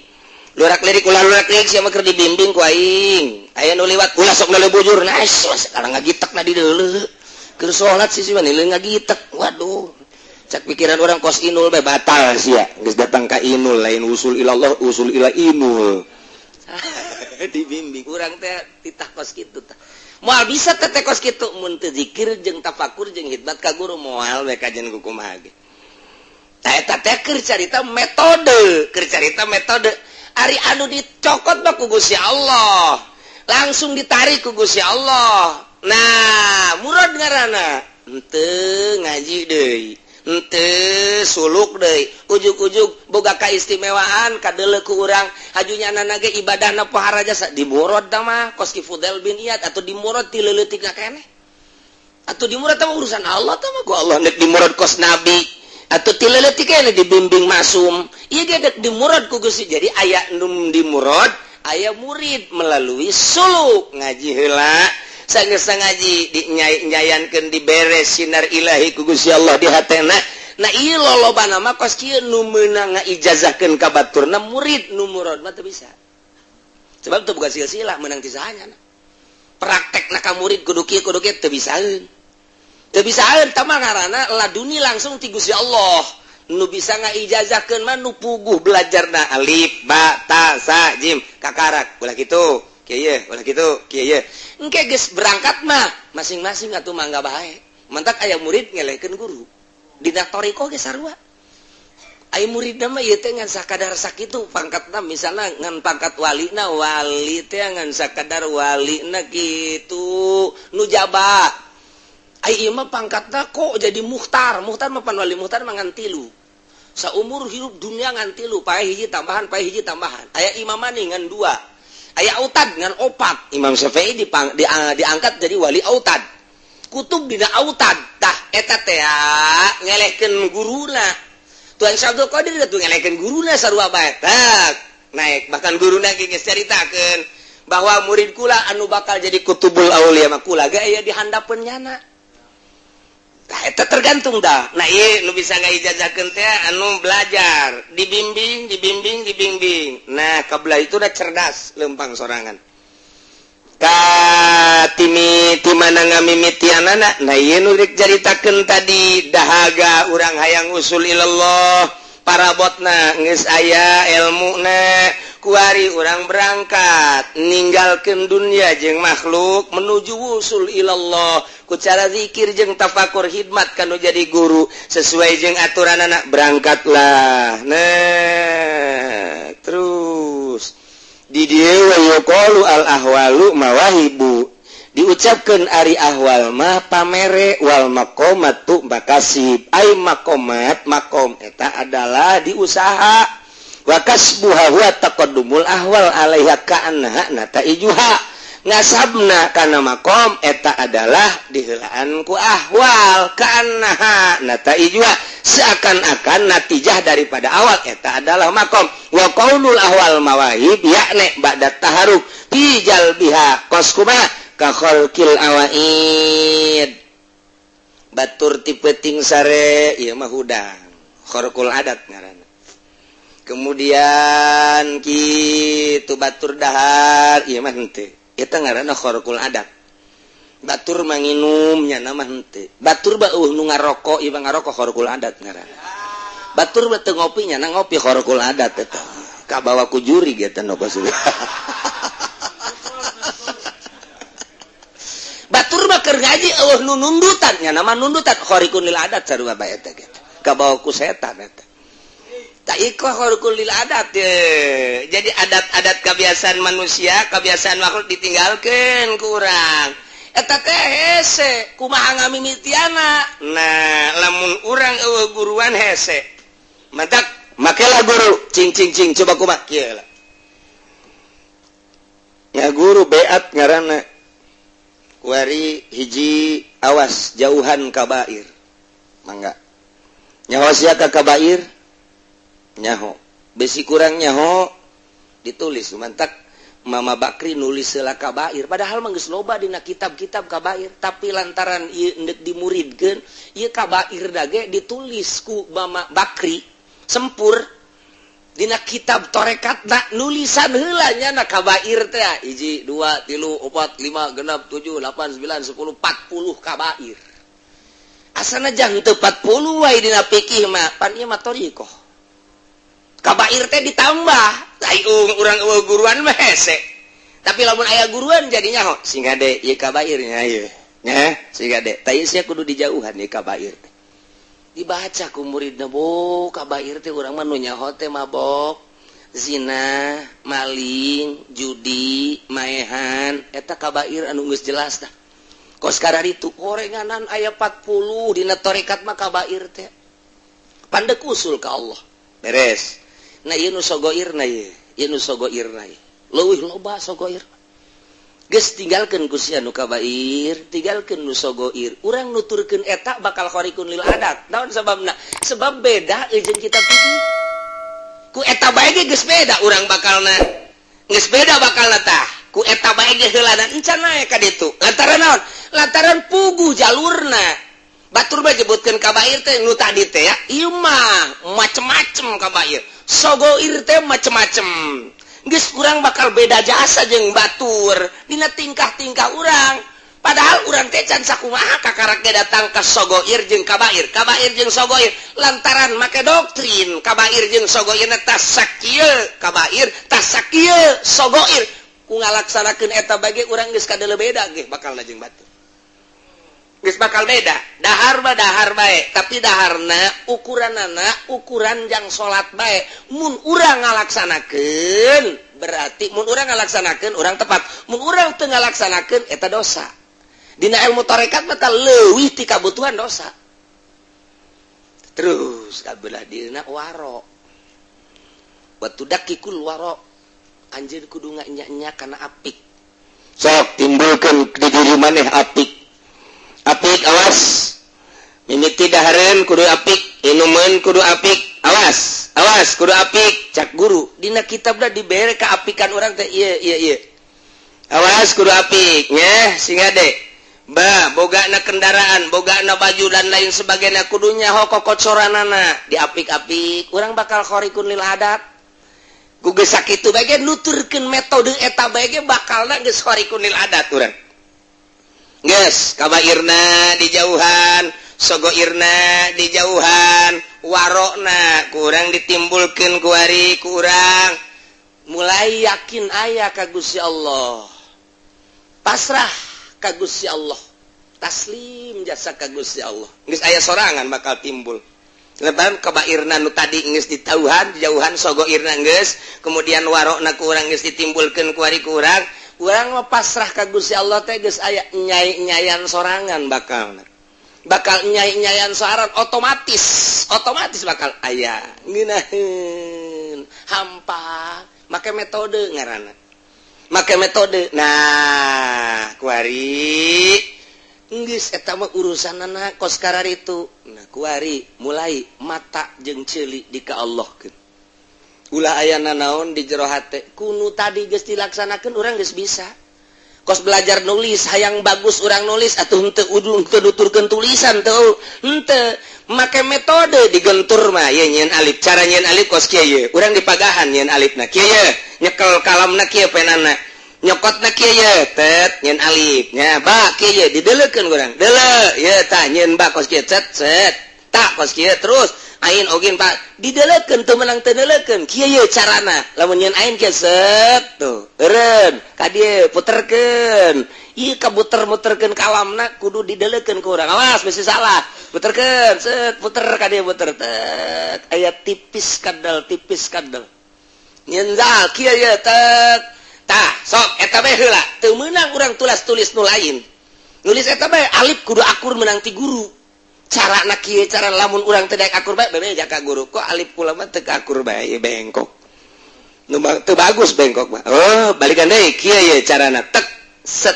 Lurak lirik, ulah lurak lirik sia mah, keur dibimbing ku aing. Aya nu liwat, ulah sok noleh bujur. Nah, sekarang ngagitek na di deuleu keur salat sih sih ngagitek. Waduh, cak pikiran orang kos inul bae, batal sia. Geus datang ka inul, lain usul ilallah, usul ila inul. Dibimbing urang teh titah kos kitu tah. Moal bisa teh kos kitu mun teu zikir jeung tafakur jeung khidmat ka guru, moal we kajen kumaha ge. Tah, eta teh keur carita metode, keur carita metode. Ari anu dicokot mah ku Gusti Allah, langsung ditarik ku Gusti Allah. Nah, murad ngaranna henteu ngaji deui, henteu suluk deui, ujug-ujug boga kaistimewaan kadeuleu ku urang, hajunya nana ge ibadahna pohara jasa. Dimurad tah mah kos Ki Fudail bin Iyad atau dimurad ti leuletikna keneh atau dimurad tah urusan Allah tah mah. Ku Allah nek dimurad kos nabi atau ti leuletik keneh dibimbing masum, ieu ge dek dimurad ku Gusti. Jadi aya nu dimurad, aya murid melalui suluk. Ngaji heula, sanggeus ngaji dinyayankeun, diberes sinar ilahi ku Gusti Allah di hatena. Nah, ieu lolobana mah kos kieu. Nu meunang ngaijazahkeun ka baturna murid, nu murad mah teu bisa, sebab teu boga silsilah meunang ti sahanya. Praktekna ka murid kudu kieu, kudu kieu, teu bisaeun, teu bisaeun. Tah mah ngaranna laduni, langsung ti Gusti Allah. Nu bisa ngaijazahkeun mah nu puguh belajarna alif ba ta sa jim kakarak. Ulah kitu. Kieu ulah kitu, kieu. Engke geus berangkat mah masing-masing atuh mangga bae. Mantak aya murid ngelehkeun guru. Dina thoriqoh ge sarua. Aya murid mah ieu teh ngan sakadar sakitu pangkatna, misalna ngan pangkat walina, wali teh ngan sakadar walina kitu nu jaba. Ai ieu mah pangkatna kok jadi muhtar. Muhtar mah pan wali muhtar mah ngan tilu. Saumur hirup dunia ngan tilu, pae hiji tambahan, pae hiji tambahan. Aya imam mani ngan dua. Aya autad ngan opat. Imam Syafi'i diangkat jadi wali autad. Kutub dina autad. Tah eta teh ngelehkeun guruna. Tuan Syekh Abdul Qadir tuh ngelehkeun guruna sarua bae. Tah naik bahkan guruna ge geus caritakeun bahwa murid kula anu bakal jadi kutubul aulia mah kula ge aya di handapeun nyana. Tah eta tergantung dah. Nah ieu nu bisa ngaijazahkeun teh anu belajar, dibimbing, dibimbing, dibimbing. Nah, kabla itu udah cerdas lempang sorangan. Ka timi ti mana ngamimitianana? Nah ieu nu rek caritakeun tadi dahaga urang hayang usul ilallah, parabotna geus aya ilmuna, kuari urang berangkat ninggalkeun dunia jeung makhluk menuju wusul ilallah ku cara zikir jeung tafakur khidmat kanu jadi guru sesuai jeung aturan anak berangkatlah. Nah terus di dieu yuqalu al ahwalu mawahibu, diucapkeun ari ahwal mah pamere, wal maqamatu makasib, ai maqamat makom eta adalah diusaha, wa kasbuha huwa taqaddumul ahwal alaiha ka'annaha nataijuha, ngasabna kana makom eta adalah diheulaan ku ahwal, ka'annaha nataijuha seakan-akan natijah daripada awal eta adalah makom. Wa qaulul ahwal mawahib yakni ba'da taharuk fi jalbiha kos kumaha ka khalqil awaid, batur ti peuting sare ieu mah hudang kharqul adat ngaranna. Kemudian kitu batur dahar ieu mah henteu, eta ngaranna kharqul adat. Batur manginum nya mah henteu, batur beuh nu ngarokok ieu mah ngarokok, kharqul adat ngaranna. Batur mah teu ngopi nya ngopi, kharqul adat eta, kabawa ku juri eta nu kos. Batur mah keur ngaji eueuh nu nundutan nya mah nundutan, khariqun lil adat sarua bae eta ge, kabawa ku setan eta. Tak iko khariqul lil adat ye. Jadi adat-adat kebiasaan manusia, kebiasaan makhluk ditinggalkan kurang. Eta teh hese, kumaha ngamimitiana. Nah, lamun urang eueuh guruan hese. Mantak makelah guru, cing cing cing coba kumaha kieu lah. Ya guru beat ngaranna. Kuari hiji awas jauhan kabair. Mangga. Nyaho sia ka kabair? Nyaho besi kurang nyaho ditulis. Mantak Mama Bakri nulis heula kabair, padahal mah geus loba dina kitab-kitab kabair, tapi lantaran ieu endek dimuridkeun ieu kabair dage ditulis ku Mama Bakri sempur dina kitab torekatna, nulisan heula nya na kabair teh 1 2 3 4 5 6 7 8 9 10 40 kabair. Asana jang teu 40 wae dina fikih mah, pan ieu mah thoriqoh. Kabair teh ditambah, ai urang eueuh guruan mah hese. Tapi lamun aya guruan jadinya ho, sing gade ieu kabairnya ieu. Nya, sing gade. Tah ieu sia kudu dijauhan ieu kabair teh. Dibaca ku muridna, bo kabair teh urang mah nu nyaho teh mabok, zina, maling, judi, maehan, eta kabair anu geus jelas tah. Kos kararitu gorenganan aya 40 dina tarekat mah kabair teh. Pandek usul ka Allah. Beres. Nah ieu nu sogoirna ieu, ieu nu sogoirna ieu. Leuwih loba sogoir. Geus tinggalkeun ku sia nu kabair, tinggalkeun nu sogoir. Urang nuturkeun eta bakal khariqun lil adat. Naon sababna? Sebab beda jeung kitab fikih. Ku eta bae ge geus beda urang bakalna. Geus beda bakalna tah. Ku eta bae ge heulana encan naek ka ditu. Lantaran naon? Lantaran puguh jalurna. Batur mah nyebutkeun kabair teh nu tadi teh ya, ieu mah macem-macem kabair. Sogoir teh macem-macem. Geus urang bakal beda jasa jeung batur dina tingkah-tingkah urang. Padahal urang teh can sakumaha kakarak ge datang ka sogoir jeung kabair, kabair jeung sogoir lantaran make doktrin kabair jeung sogoirna tas sakieu kabair, tas sakieu sogoir. Ku ngalaksanakeun eta bae urang geus kadeuleu beda ge bakal jeung batur. Geus bakal beda. Dahar mah dahar bae, tapi daharna ukuranana ukuran jang salat bae. Mun urang ngalaksanakeun berarti mun urang ngalaksanakeun urang tepat. Mun urang teu ngalaksanakeun eta dosa. Dina ilmu tarekat mah leuwih ti kabutuhan dosa. Terus kabelah dina waro. Wa tudakikul waro. Anjeun kudu nganya-nya kana apik. Sok timbulkeun di diri maneh apik. Apik awas. Mimiti dahareun kudu apik, inumeun kudu apik, awas. Awas kudu apik, cak guru. Dina kitabna dibere kaapikan urang teh ieu ieu ieu. Awas kudu apik nya sing ade. Ba bogana kendaraan, bogana baju dan lain sebagainya kudunya hoko kocoranana diapik-apik, urang bakal khorikun lil adat. Ku geus sakitu bae ge nuturkeun metode eta bae ge bakalna geus khorikun lil adat urang. Geus kabairna dijauhan, sogoirna dijauhan, warokna kurang ditimbulkeun kuari kurang. Mulai yakin aya ka Gusti Allah. Pasrah ka Gusti Allah. Taslim jasa ka Gusti Allah. Geus aya sorangan bakal timbul. Lebaran kabairna nu tadi geus ditauhan, dijauhan sogoirna geus, kemudian warokna kurang geus ditimbulkeun kuari kurang, urang mah pasrah ka Gusti Allah teh geus aya nyai-nyayan sorangan bakal. Bakal nyai-nyayan sorangan otomatis, otomatis bakal aya ngeunaheun, hampa, make metode ngaranna. Make metode. Nah, kuari geus eta mah urusanana kos kararitu. Nah, kuari mulai mata jeung ceuli di ka Allahkeun. Ulah aya nanaon di jero hate. Kunu tadi geus dilaksanakeun urang geus bisa. Kos belajar nulis hayang bagus urang nulis atuh henteu udung teu nuturkeun tulisan teu henteu make metode digentur mah ye nyieun alif, cara nyieun alif kos kieu ye. Urang dipagahan nyieun alifna kieu ye, nyekel kalamna kieu penana. Nyokotna kieu ye, tet nyieun alif nya ba kieu ye dideleukeun urang. Deuleu ye tah nyieun ba kos kieu cet set. Tak kos kieu terus ain ogin pak dideleukeun teu meunang teu neuleukeun kieu ye carana lamun nyieun ain kieu set tuh eureun ka dieu puterkeun ieu kabuter-muterkeun kalamna kudu dideleukeun ku urang awas bisi salah puterkeun set puter ka dieu puter tet aya tipis kadal nyieun zal kieu ye tet tah sok eta bae heula teu meunang urang tulas-tulis nu lain nulis eta bae alif kudu akur meunang ti guru. Cara na kieu cara lamun urang teu daek akur bae bebe jaka guru kok alif kula mah teu akur bae bengkok. Nu teu bagus bengkok mah. Oh, balikan deui kieu ye carana tek set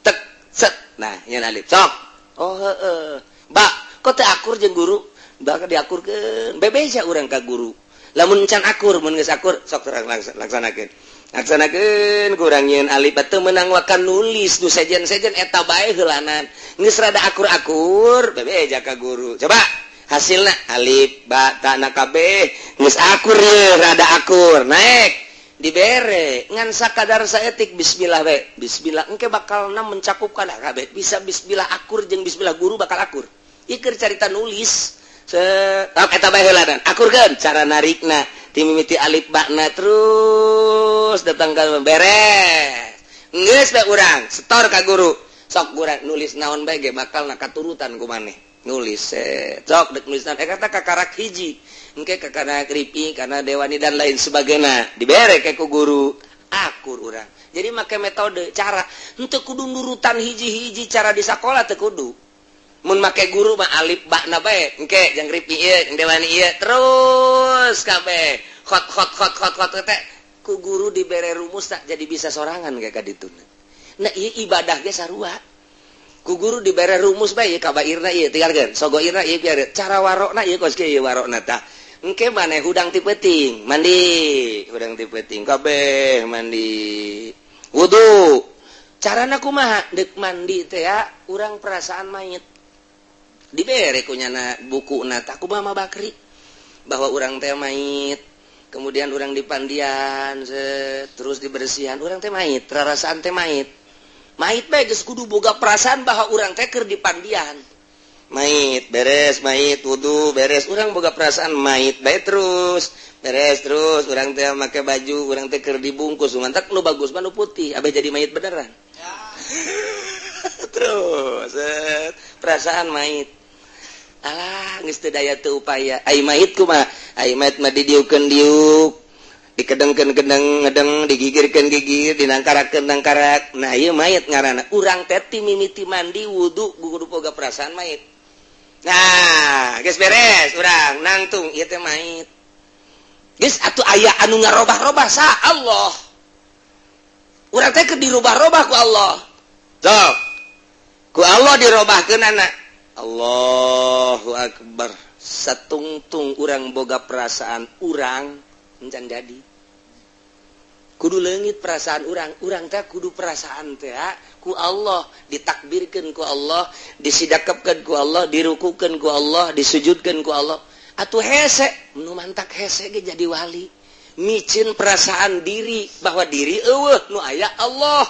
tek set. Nah, nyeun alif sok. Oh heeh. Ba, kok teu akur jeung guru? Bakal diakurkeun. Bebeja urang ka guru. Lamun can akur mun geus akur sok terang laksanakeun. Laksanakeun kurang nyieun alif teu meunang wakan nulis nu sejen-sejen eta bae heulanan. Geus rada akur-akur bebeja ka guru. Coba hasilna alif ba ta na kabeh geus akur ye rada akur naik dibere ngan sakadar saetik bismillah bae. Bismillah engke bakalna mencakup kana kabeh. Bisa bismillah akur jeung bismillah guru bakal akur. Ieu keur carita nulis. Set eta bae heulanan. Akurkeun cara narikna ti mimiti alif bakna terus datang ka beres. Geus bae urang setor ka guru. Sok urang nulis naon bae ge bakal na katurutan ku maneh. Nulis set sok dek nulis naon eta kakarak hiji. Engke kakana kripi kana dewani dan lain sebagainya dibere ke ku guru akur urang. Jadi make metode cara henteu kudu nurutan hiji-hiji cara di sakola teu kudu. Mun make guru mah alif bakna bae engke jeung ripi ieu jeung dewani ieu terus kabeh khot khot khot khot khot teh ku guru dibere rumus tak jadi bisa sorangan ge ka dituna. Nah ieu ibadah ge sarua. Ku guru dibere rumus bae ieu kabairna ieu tinggalkeun sogoirna ieu biar cara warokna ieu kos kieu ieu warokna tah. Engke maneh hudang ti peuting mandi hudang ti peuting kabeh mandi wudu. Carana kumaha deuk mandi teh ya urang perasaan mayit. Dibere ku nyana bukuna tah kumaha Mama Bakri bahwa urang teh mayit kemudian urang dipandian set, terus dibersihan urang teh mayit rarasaan teh mayit mayit bae geus kudu boga perasaan bahwa urang teh keur dipandian. Mayit beres, mayit wudu beres, urang boga perasaan mayit bae. Terus beres, terus urang teh make baju, urang teh keur dibungkus. Mantak nu bagus mah nu putih, abeh jadi mayit beneran. Terus perasaan mayit, alah, geus teu daya teu upaya. Ai mayit kumaha? Ai mayit mah didiukeun diuk, dikedengkeun kedeng ngedeng, digigirkeun gigir, dinangkarakeun nangkarak. Nah, ieu mayit ngaranna. Urang teh ti mimiti mandi wudu kudu boga perasaan mayit. Nah, geus beres, urang nangtung, ieu teh mayit. Geus atuh, aya anu ngarobah-robah sa Allah. Urang teh keur dirubah-robah ku Allah. Sok ku Allah dirobahkeun anak. Allahu akbar. Satungtung urang boga perasaan urang encan jadi, kudu leungit perasaan urang. Urang teh kudu perasaan teh ku Allah ditakbirkeun, ku Allah disidakepkeun, ku Allah dirukukeun, ku Allah disujudkeun ku Allah. Atuh hese nu mantak hese ge jadi wali, micin perasaan diri bahwa diri euweuh, nu aya Allah.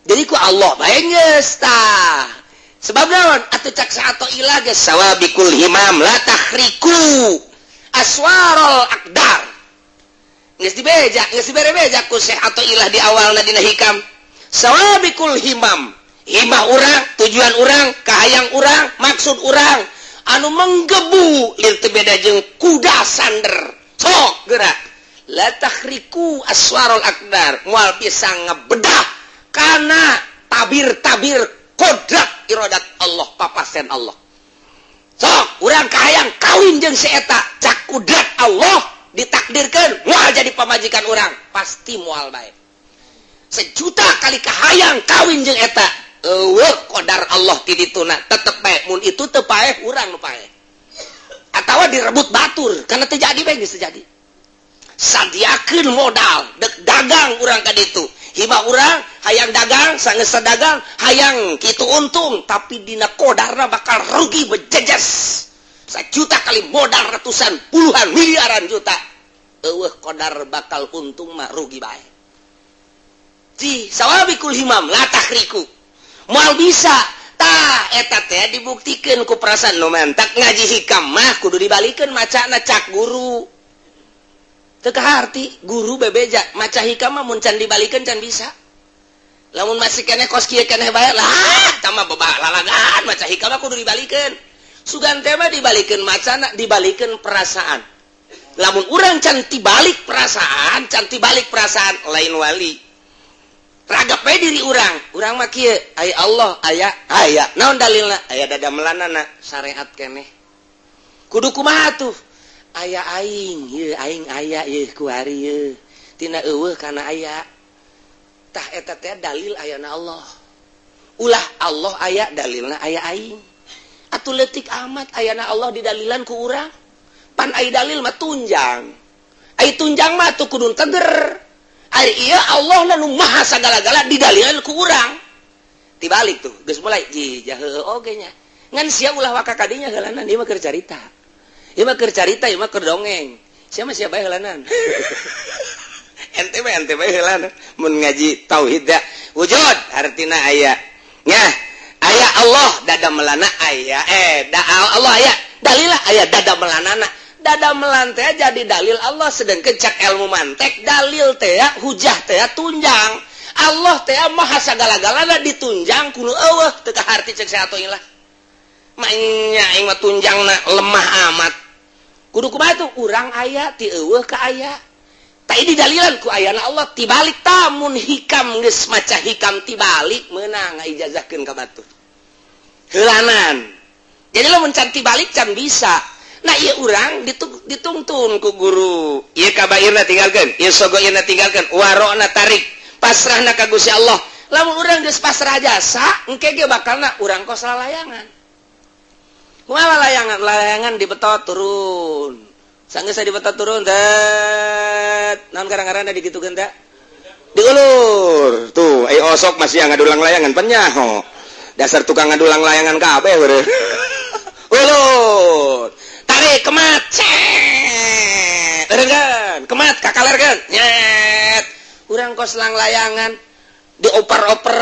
Jadi ku Allah bae geus tah. Sebab naon atuh? Cak Athoillah geus, sawabikul himam la takhriku aswarul aqdar. Geus dibeja, geus dibere beja ku Syekh Athoillah di awalna dina Hikam. Sawabikul himam, himah urang, tujuan urang, kahayang urang, maksud urang anu menggebu ieu teu beda jeung kuda sander sok gerak. La takhriku aswarul aqdar, moal bisa ngebedah kana tabir-tabir kodrat iradat Allah, papasen Allah. Sok urang kahayang kawin jeung si eta, cak kudrat Allah ditakdirkan moal jadi pamajikan urang, pasti moal bae. Sejuta kali kahayang kawin jeung eta, euweuh qadar Allah ti dituna, tetep bae. Mun itu teu paeh, urang nu paeh atawa direbut batur, karena terjadi bae. Geus terjadi, sadiakeun modal dek dagang urang ka ditu. Hibah urang hayang dagang, sanggeus dagang hayang kitu untung, tapi dina kodarna bakal rugi bejejes. Sejuta kali modal ratusan, puluhan, miliaran juta, euweuh kodar bakal untung mah, rugi bae. Ji sawabikul himam la takhriku, moal bisa. Tah, eta teh dibuktikeun ku perasaan. Nu mantak ngaji Hikam mah kudu dibalikeun macana, cak guru teu kaharti. Guru bebeja maca Hikam mah mun can dibalikeun can bisa. Lamun masih keneh kos kieu keneh bae lah, tah mah bebah lalagan. Maca Hikam mah kudu dibalikeun. Sugan teh mah dibalikeun macana, dibalikeun perasaan. Lamun urang can tibalik perasaan, can tibalik perasaan, lain wali. Ragap bae diri urang, urang mah kieu, aya Allah, aya, aya naon dalilna? Aya dada melanana, syariat keneh. Kudu kumaha tuh? Aya aing ye, aing aya ye, kuari ye, tina euweuh kana aya. Tah, eta teh dalil ayana Allah. Ulah Allah aya, dalilna aya aing. Atuh leutik amat ayana Allah didalilan ku urang. Pan ai dalil mah tunjang, ai tunjang mah tuh kudu teger. Ari ieu Allah nu maha sagala-gala didalilan ku urang, tibalik tuh geus mulai ji jahe oge nya. Ngan sia ulah waka kadinya heulanan, ieu mah keur carita, ieu mah keur carita, ieu mah keur dongeng. Sia mah sia bae heulanan, ente mah ente bae heulanan. Mun ngaji tauhid da wujud artina aya nya, aya Allah, dada melana aya, eh da Allah aya, dalilah aya dada melanana. Dada melan teh jadi dalil Allah, sedangkan cak ilmu mantek dalil teh hujah teh tunjang. Allah teh maha sagala-galana ditunjang kudu euweuh, teu kaharti cek Athoillah. Maenya aing mah tunjangna lemah amat. Kudu kumaha tuh? Urang aya ti euweuh ka aya. Tak ini dalilan ku ayana Allah, tibalik. Tamun Hikam geus maca Hikam tibalik, meunang ngaijazahkeun ka batur heulanan. Jadi lamun can tibalik can bisa. Nah, ieu urang ditungtun ku guru, ieu kabairna tinggalkeun, ieu sogoirna tinggalkeun, warokna tarik, pasrahna ka Gusti Allah. Lamun urang geus pasrah jasa, engke ge bakalna urang kos lalayangan. Kumaha layangan? Layangan dibetot turun, sanggeus dibetot turun, tet naon kadang-kadang digitukeun teh, diulur tuh. Ayo osok masih yang ngadulang layangan, penyaho dasar tukang ngadulang layangan kabeh. Ulur, tarik, kemat, cet kemat kakalerkeun nyet. Urang kos lang layangan dioper-oper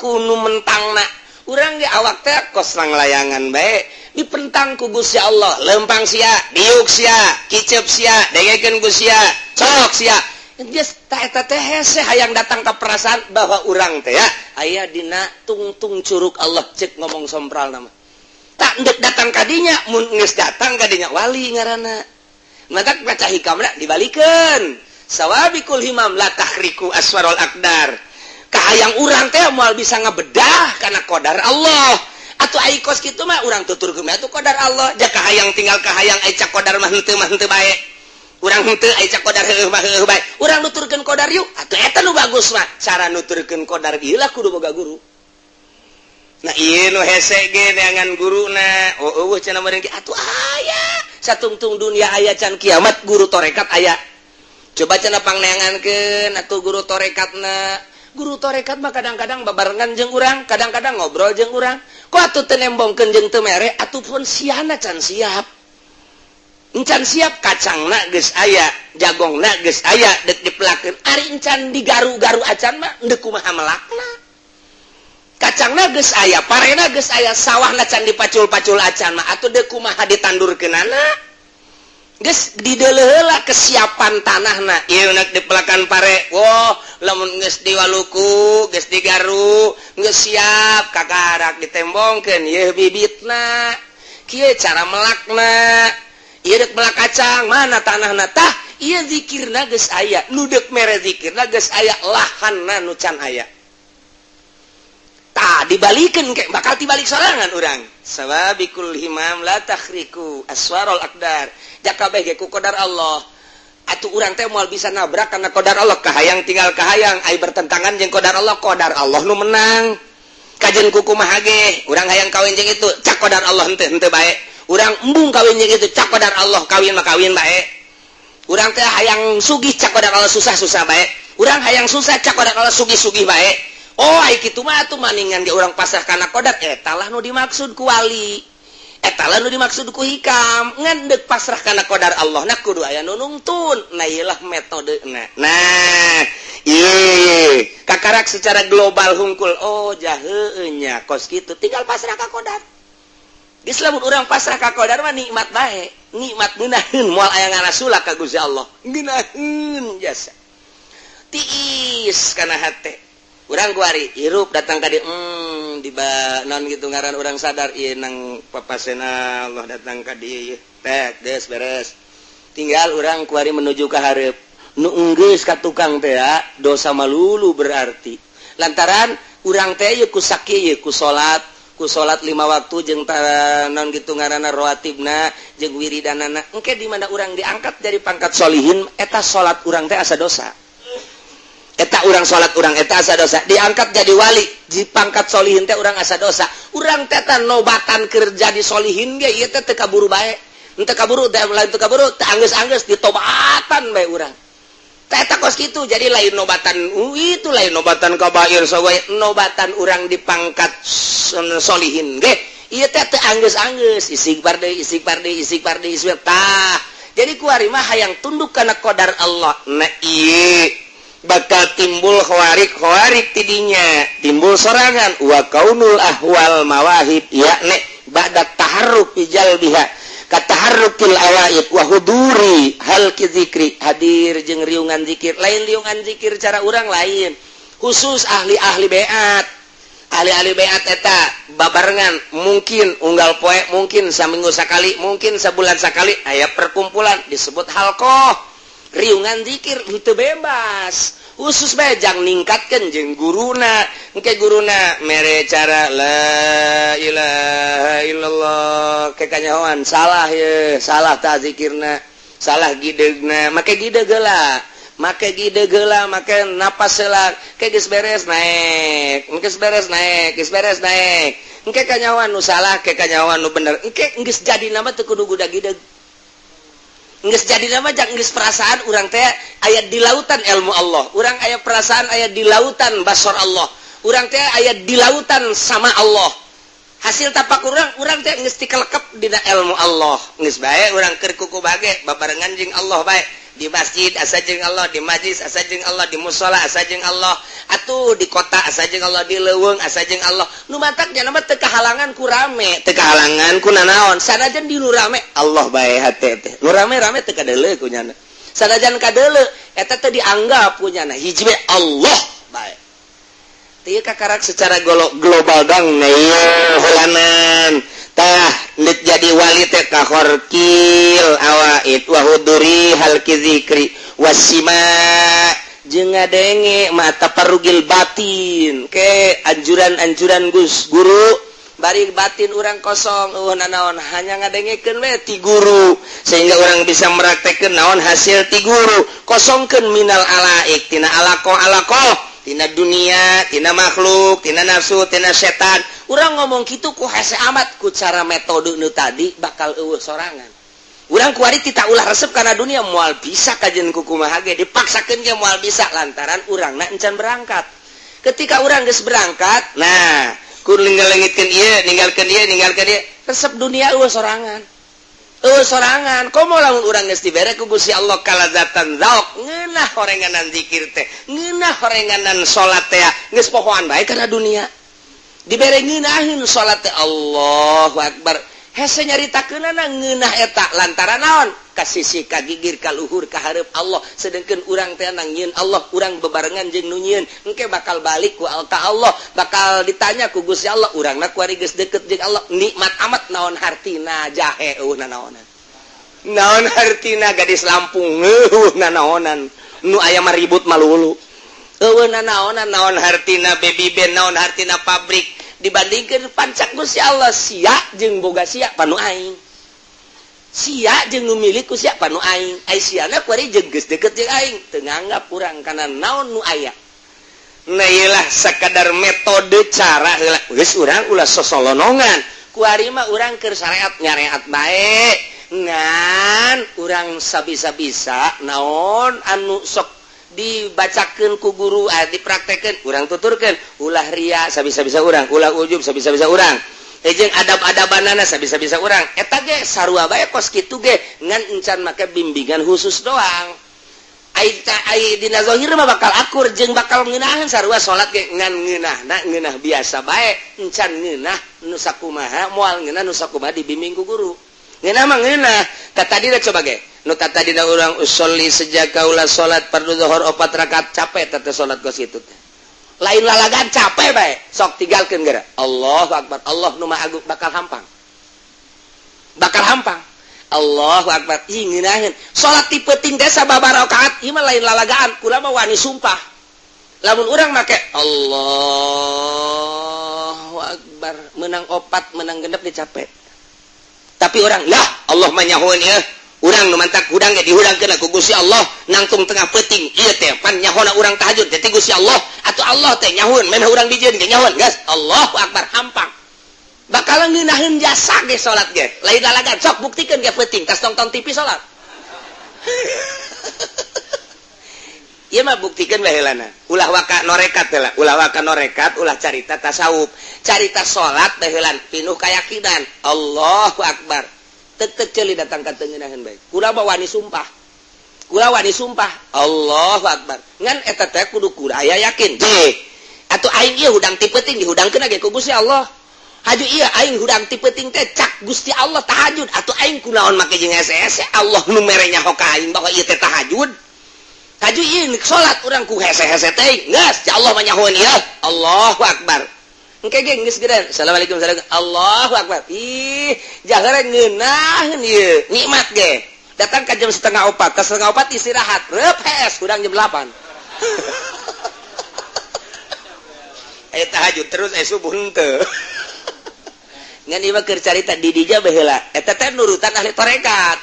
kunu mentangna. Urang ge awak teh kos layangan bae, dipentang ku Gusti Allah, lempang sia, diuk sia, kicep sia, dengekeun ku sia, cok sia. Geus ta eta teh hese hayang datang ka perasaan bahwa urang teh ya aya dina tungtung curug Allah, cek ngomong sompral nama. Tak ndek datang kadinya, mun geus datang kadinya wali ngaranna. Matak baca hikamna dibalikeun. Sawabiqul himam la takhriqu aswarul aqdar. Kahayang urang teh moal bisa ngabedah karena qadar Allah. Atuh ai kos kitu mah urang tuturkeun atuh qadar Allah. Ja kahayang tinggal kahayang, ai cak qadar mah henteu mah henteu bae. Urang henteu, ai cak qadar heueuh mah heueuh bae. Urang nuturkeun qadar yuk. Atuh eta nu bagus mah. Cara nuturkeun qadar ieu lah kudu boga guru. Nah, ieu nu hese ge neangan guruna. Oh, eueuh cenah meureun ge atuh aya. Satungtung dunia aya can kiamat guru torekat aya. Coba cenah pangneangankeun atuh guru torekatna. Guru torekat mah kadang-kadang babarengan jeung urang, kadang-kadang ngobrol jeung urang. Kok atuh teu nembongkeun jeung teu mere, atuh pun siana can siap. Encan siap, kacangna geus aya, jagongna geus aya, dek dipelakeun. Ari encan digaru-garu acan mah deuk kumaha melakna? Kacangna geus aya, parena geus aya, sawahna can dipacul-pacul acan mah atuh deuk kumaha ditandurkeunana? Geus dideuleu heula kesiapan tanahna. Ieu nek dipelakan pare, wah, lamun geus diwaluku, geus digaru, geus siap, kakarak ditembongkeun ieu bibitna. Kieu cara melakna. Ieu dek melak kacang, mana tanahna? Tah, ieu zikirna geus aya, nu deuk mere zikirna geus aya, lahanna nu can aya. Tah, dibalikeun ke bakal tibalik sorangan urang. Sawabiqul himam la takhriqu aswarul aqdar. Jakabeh ge ku qadar Allah. Atuh urang teh moal bisa nabrak karena qadar Allah. Kahayang tinggal kahayang, ai bertentangan jeung qadar Allah, qadar Allah nu menang. Kajen ku kumaha ge, urang hayang kawin jeung itu, cak qadar Allah henteu henteu bae. Urang embung kawin jeung itu, cak qadar Allah kawin mah kawin bae. Urang teh hayang sugih, cak qadar Allah susah-susah bae. Urang hayang susah, cak qadar Allah sugih-sugih bae. Oh, ai kitu mah atuh maningan ge urang pasrah kana qadar. Eta lah nu dimaksud ku wali. Eta lah nu dimaksud ku hikam. Ngan deuk pasrah kana qadar Allah na kudu aya nu nungtun. Nah, ieu lah metodena. Nah, ieu kakarak secara global hungkul. Oh, jaheueuh nya kos kitu tinggal pasrah ka qadar. Geus lamun urang pasrah ka qadar mah nikmat bae. Nikmat ngeunaheun, moal aya ngarasula ka Gusti Allah. Ngeunaheun jasa. Tiis kana hate. Urang kuari hirup datang ka dieu, di non gitu ngaran urang sadar ieu nang papasena Allah datang ka dieu ieu. Tek geus beres. Tinggal urang kuari menuju ka hareup. Nu enggeus ka tukang teh ya, dosa malulu berarti. Lantaran urang teh ieu ku sakieu ieu ku salat 5 waktu jeung non gitu ngaranna rawatibna jeung wiridanana. Engke di mana urang diangkat dari pangkat solihin, eta salat urang teh asa dosa. Eta urang salat urang eta asa dosa. Diangkat jadi wali di pangkat solihin teh urang asa dosa. Urang teh tah nobatan keur jadi solihin ge ieu teh teu kaburu bae. Henteu kaburu teh, lain teu kaburu, teu anggeus-anggeus ditobatan bae urang. Teh eta kos kitu, jadi lain nobatan itu, lain nobatan kabair sogoy, nobatan urang di pangkat solihin ge ieu teh teu anggeus-anggeus, istighfar deui, istighfar deui, istighfar deui, istighfar. Tah, jadi kuari mah hayang tunduk kana qadar Allah. Nah, ieu bakal timbul khawarik khawarik tidinya timbul sorangan wa kaunul ahwal mawahib yakni ba'da taharruk jalbiha kataharrukil awaid wa huduri halqi zikri, hadir jeung riungan zikir. Lain riungan zikir cara urang lain, khusus ahli-ahli beat. Ahli-ahli beat eta babarengan, mungkin unggal poe, mungkin saminggu sakali, mungkin sebulan sakali aya perkumpulan disebut halqoh riungan zikir. Itu bebas, khusus bae jang ningkatkeun jeung guruna. Engke guruna mere cara la ilaha illallah ke kanyahoan salah ye, salah ta zikirna, salah gidegna, make gideg heula, make gideg heula, make napas heula. Ke geus beres naik, geus beres naik, geus beres naik, engke kanyahoan nu salah, ke kanyahoan nu bener. Engke geus jadi nama teu kudu guda gideg. Geus jadi nama jang geus perasaan urang teh aya di lautan ilmu Allah, urang aya perasaan aya di lautan basor Allah, urang teh aya di lautan sama Allah. Hasil tapak urang, urang teh geus tikelekep dina ilmu Allah. Geus bae urang keur kuku bage babarengan jeung Allah bae. Di masjid asa jeung Allah, di majlis asa jeung Allah, di musala asa jeung Allah, atuh di kota asa jeung Allah, di leuweung asa jeung Allah. Nu matak nya mah teu kahalangan ku rame, teu kahalangan ku nanaon. Sanajan di nu rame Allah bae hate teh. Nu rame-rame teu kadeuleu ku nyana. Sanajan kadeuleu eta teh dianggap ku nyana hiji we Allah bae. Teu kakarak secara global dang hulanan. Tah lit jadi wali teh kahorkil awaid wa huduri halki zikri wasima jeung ngadenge mata parugil batin ke anjuran-anjuran Gus guru bari batin urang kosong eueuh nanaon hanya ngadengekeun we ti guru sehingga urang bisa meraktekeun naon hasil ti guru kosongkeun minal alaik tina alaqo-alaqo tina dunia, tina makhluk, tina nafsu, tina setan. Urang ngomong kitu ku hese amat ku cara metode nu tadi bakal eueuh sorangan. Urang kuari tita ulah resep kana dunia moal bisa kajen ku kumaha ge dipaksakeun ge moal bisa lantaran urangna encan berangkat. Ketika urang geus berangkat, nah ku ninggalkeun ieu, ninggalkeun ieu, ninggalkeun ieu, resep dunia eueuh sorangan. Eueuh sorangan, komo lamun urang geus dibere ku Gusti Allah kalazatan zauk, ngeunah horenganan zikir teh, ngeunah horenganan salat teh, geus pohoan bae kana dunia. Dibere ngeunaheun salat teh Allahu Akbar. Hese nyaritakeunana ngeunah eta lantaran naon? Ka sisi ka gigir ka luhur ka hareup Allah, sedengkeun urang teh nang nyieun Allah, urang bebarengan jeung nu nyieun, engke bakal balik ku ka Allah, bakal ditanya ku Gusti Allah, urangna kuari geus deket jeung Allah, nikmat amat naon hartina jahe eueuh nanaonan. Naon hartina gadis Lampung eueuh nanaonan, nu aya mah ribut malulu. Eueuh nanaonan naon hartina baby band, naon hartina pabrik dibandingkeun pancak Gusti Allah sia jeung boga sia panu aing. Sia jeung nu milik ku sia panu aing. Ai siana kuari jeung geus deket jeung aing, teu nganggap urang kana naon nu aya. Nah ieulah sakadar metode cara heula. Geus urang ulah sosolonongan. Kuari mah urang keur syariat nyareat bae. Ngan urang sabisa-bisa naon anu sok dibacakeun ku guru, dipraktekeun, urang tuturkeun, ulah ria sabisa-bisa urang, ulah ujub sabisa-bisa urang. Jeung adab-adabanana sabisa-bisa urang. Eta ge sarua bae kos kitu ge ngan encan make bimbingan khusus doang. Ai ai dina zahir mah bakal akur jeung bakal ngeunaheun sarua salat ge ngan ngeunahna ngeunah biasa bae, encan ngeunah nu sakumaha moal ngeunah nu sakumaha dibimbing ku guru. Ngeunah mah ngeunah. Tah tadina coba ge. Nu tadina urang usolli sejak kaula salat fardu zuhur 4 rakaat capek teh salat kos kitu teh. Lain lalagan capek bae, sok tinggalkeun geura. Allahu Akbar, Allah nu Maha Agung bakal hampang. Bakal hampang. Allahu Akbar. Ih ngeunaheun. Salat ti peuting teh sababaraha rakaat, ieu mah lain lalagaan, kula mah wani sumpah. Lamun urang make Allahu Akbar, menang 4, menang 6 dicapek. Tapi orang lah Allah mah nyahoeun ieu. Urang nu mantak hudang ge dihudangkeun ku Gusti Allah nangtung tengah peuting ieu teh pan nyahona urang tahajud teh Gusti Allah atuh Allah teh nyahoeun memeh urang dijieun ge nyahoeun geus Allahu Akbar hampang bakal ngeunaheun jasa ge salat ge lain lalagan sok buktikeun ge peuting tas nonton TV salat ieu mah buktikeun bae heulana ulah waka norekat heula ulah waka norekat ulah carita tasawuf carita salat bae heulan pinuh kayakinan Allahu Akbar tek-tek ceuli datang ka teu ngeunaheun bae. Kula mah wani sumpah. Kula wani sumpah. Allahu Akbar. Ngan eta teh kudu kula aya yakin. Je. Atuh aing ieu hudang ti peuting dihudangkeun ge ku Gusti Allah. Haju ieu aing hudang ti peuting teh cak Gusti Allah tahajud. Atuh aing kunaon make jeung hese-hese Allah nu mere nyaho ka aing bahwa ieu teh tahajud. Haju ieu salat urang ku hese-hese teh. Geus, ya Allah mah nyahoeun ieu. Allahu Akbar. Engke ge geus geura. Assalamualaikum assalamualaikum. Allahu Akbar. Ih, jahara ngeunaheun ieu. Nikmat ge. Datang ka jam 3:30, ka 3:30 istirahat. Reup hees hudang jam 8. Aya tahajud terus aya subuh henteu. Ngan ieu mah keur carita di dinya baheula. Eta teh nurutan ahli tarekat.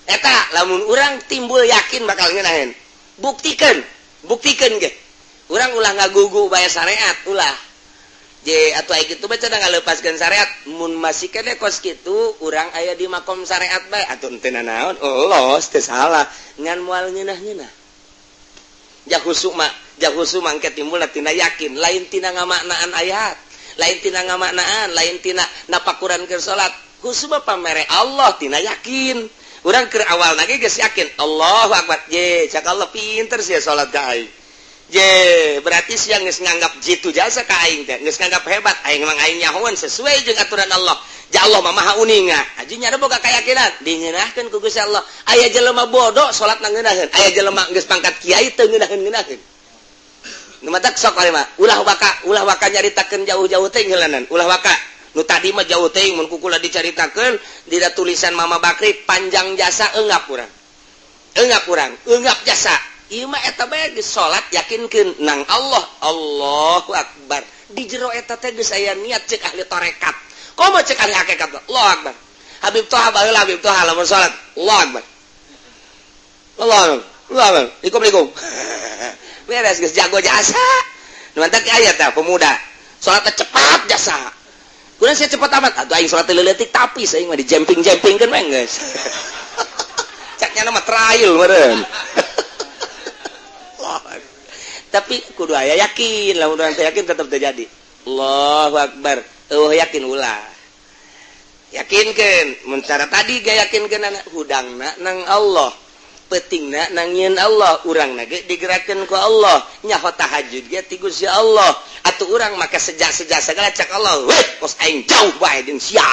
Eta lamun urang timbul yakin bakal ngeunaheun. Buktikeun, buktikeun ge. Urang ulah ngagugu bae syariat, ulah. Je atuh aya kitu bae cenah ngalepaskeun syariat mun masih kene kos kitu urang aya di makom syariat bae atuh henteu nanaon los teu salah ngan moal ngeunah-ngeunah jahusu mah engke timbul tina yakin lain tina ngamaknaan ayat lain tina ngamaknaan lain tina napakuran keur salat khusu mah pamere Allah tina yakin Urang keur awal lagi geus yakin Allahu akbar. Je, cak Allah pinter sih salat ka aing. Je, berarti sia geus nganggap jitu jasa ka aing teh, geus nganggap hebat aing mah, aing nyahoan sesuai jeung aturan Allah. Ja Allah mah maha uninga. Aji nya boga keyakinan, dingeunahkeun ku Gusti Allah. Aya jelema bodoh salat ngeunaheun, aya jelema geus pangkat kiai teu ngeunaheun-ngeunaheun. Nu matak sok mah ulah waka nyaritakeun jauh-jauh teh ngeulanan, ulah waka. Nu tadi mah jauh teh mun kukula dicaritakeun dina tulisan Mama Bakri panjang jasa, engap urang. Engap urang, engap jasa. Ieu mah eta bae geus salat yakinkeun nang Allah. Allahu akbar. Di jero eta teh geus aya niat cek ahli tarekat. Komo cek ahli hakikat. Allahu akbar. Habib Toha baheula, Habib Toha lamun salat, Allahu akbar. Allah akbar. Allah akbar. Ikum ikum. Beres, geus jago jasa. Nu mantak aya tah pemuda. Salat cepat jasa. Kurang saya cepat amat. Atuh aing salat leutik tapi saya mah di jumping-jumpingkeun we geus. Caknya nama trial meureun. Tapi kudu aya yakin lah, urang teh yakin tetap terjadi. Allahu akbar. Eueuh yakin ulah. Yakinkeun mun cara tadi ge yakinkeun anak hudangna nang Allah. Pentingna nang nyieun Allah, urangna ge digerakkeun ku Allah. Nyaho tahajud ge ti Gusti Allah. Atuh urang maka sejak-sejak segala cak Allah, weh, kos aing jauh bae jeung sia.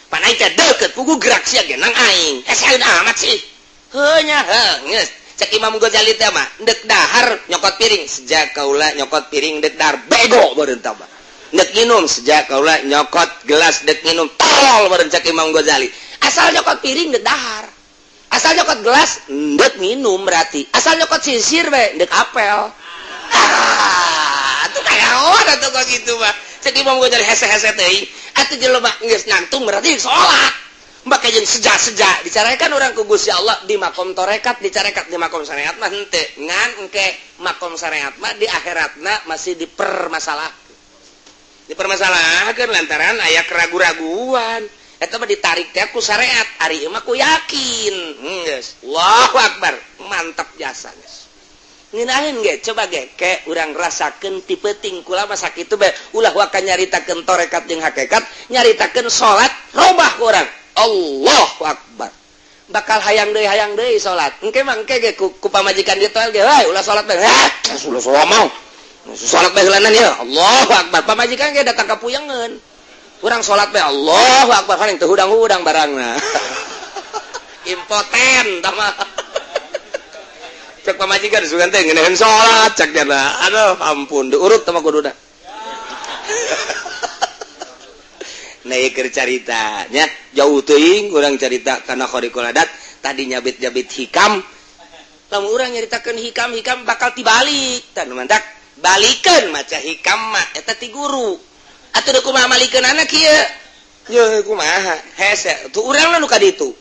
Pan aing teh deukeut, pugu gerak sia ge nang aing. Eh, saeun amat sih. Heuh nya, heuh, geus. Cek Imam Ghazali teh mah ndek dahar nyokot piring, sejak kaula nyokot piring ndek dahar bego beureun tah mah. Ndek minum, sejak kaula nyokot gelas ndek minum tolol beureun cek Imam Ghazali. Asal nyokot piring ndek dahar. Asal nyokot gelas ndek minum berarti. Asal nyokot sisir bae ndek apel. Ah, atuh kaya atuh kok gitu mah. Cek Imam Ghazali hese-hese teuing. Atuh jelema geus nangtung berarti salat. Maka jeung seja-seja dicarekan orang ku Gusti Allah di makom torekat, dicarekat di makom syariat mah henteu ngan engke makom syariat mah di akhiratna masih dipermasalahkeun lantaran aya keragu-raguan. Eta mah ditarik teh ku syariat, ari ieu mah ku yakin geus. Allahu akbar, mantap jasa geus ngeunaheun ge. Coba ge ke urang rasakeun ti peuting kula mah sakitu bae, ulah waka nyaritakeun torekat jeung hakikat, nyaritakeun salat robah ku urang. Allahu akbar, bakal hayang deui salat engke mah. Engke ge ku pamajikan ditoel ge, "Hei, ulah salat bae." "Ah, ulah salat mau salat bae heulanan ya." Allahu akbar, pamajikan ge datang ka puyangeun urang salat bae. Allahu akbar, paling teu hudang-hudang barangna, impoten tah mah. Cek pamajikan, "Sugan teh ngeunaheun salat," cek dia. Aduh ampun, diurut tah mah kuduna. Nah, keur caritanya jauh teuing urang carita karena khariqul adat tadi nyabit-nyabit hikam. Lamun urang nyaritakeun hikam, hikam bakal tibalik tan mantak balikeun maca hikam mah eta ti guru atuh deuk kumaha malikeun anak kieu ye kumaha hese tuh urang nu ka ditu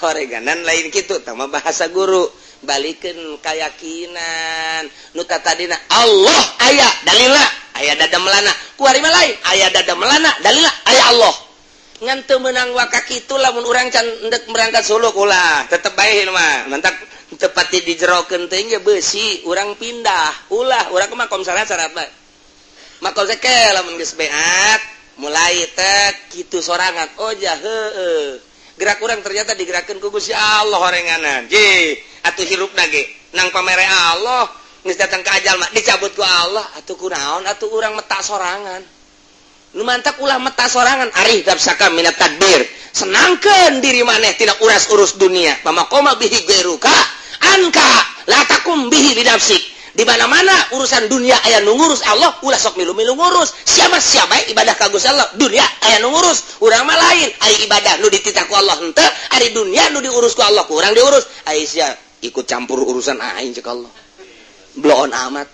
horeganan lain kitu tah mah bahasa guru. Balikeun keyakinan nu tadina Allah aya dalila, aya dada melana kuari mah lain, aya dada melana dalila aya Allah ngan teu meunang waka kitu. Lamun urang can endek berangkat suluk ulah, tetep bae mah mantak tepati dijerokeun teh ge beusi urang pindah ulah. Urang ke makom syarat syarat bae makom seke lamun geus beat mulai teh kitu sorangan. Oh ja heueuh, gerak urang ternyata digerakkeun ku Gusti Allah horenganan je atuh hirupna ge nang pamere Allah, geus datang ke ajal mah dicabut ku Allah. Atuh kunaon atuh urang meta sorangan? Nu mantak ulah meta sorangan. Arih nafsaka minat tadbir, senangkeun diri maneh tina uras-urus dunia. Pamaqoma bihi ghairuka anka la takum bihi binafsik. Di mana-mana urusan dunia aya nu ngurus Allah, ulah sok milu-milu ngurus. Siapa siapa ibadah ka Gusti Allah, dunia aya nu ngurus. Urang mah lain, ari ibadah nu dititah ku Allah henteu, ari dunia nu diurus ku Allah kurang diurus. Ai sia ikut campur urusan aing cek Allah, bloon amat.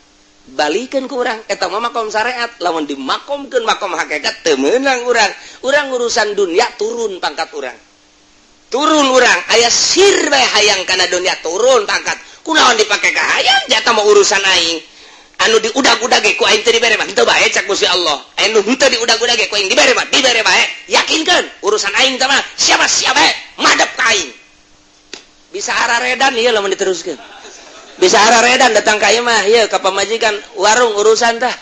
Balikeun ku urang eta mah makom syariat. Lamun dimakomkeun makom hakikat teu meunang urang. Urang urusan dunia turun pangkat urang, turun urang aya sir bae hayang kana dunia turun pangkat. Kunaon dipake ka hayang jatah mah urusan aing anu diudag-udag ge ku aing teu dibere mah henteu bae cak Gusti Allah. Anu henteu diudag-udag ge ku aing dibere mah dibere bae. Yakinkeun urusan aing teh mah siapa siapa madep ka aing. Bisa araredan ieu lamun diteruskeun, bisa araredan datang ka imah ieu ka pamajikan warung urusan tah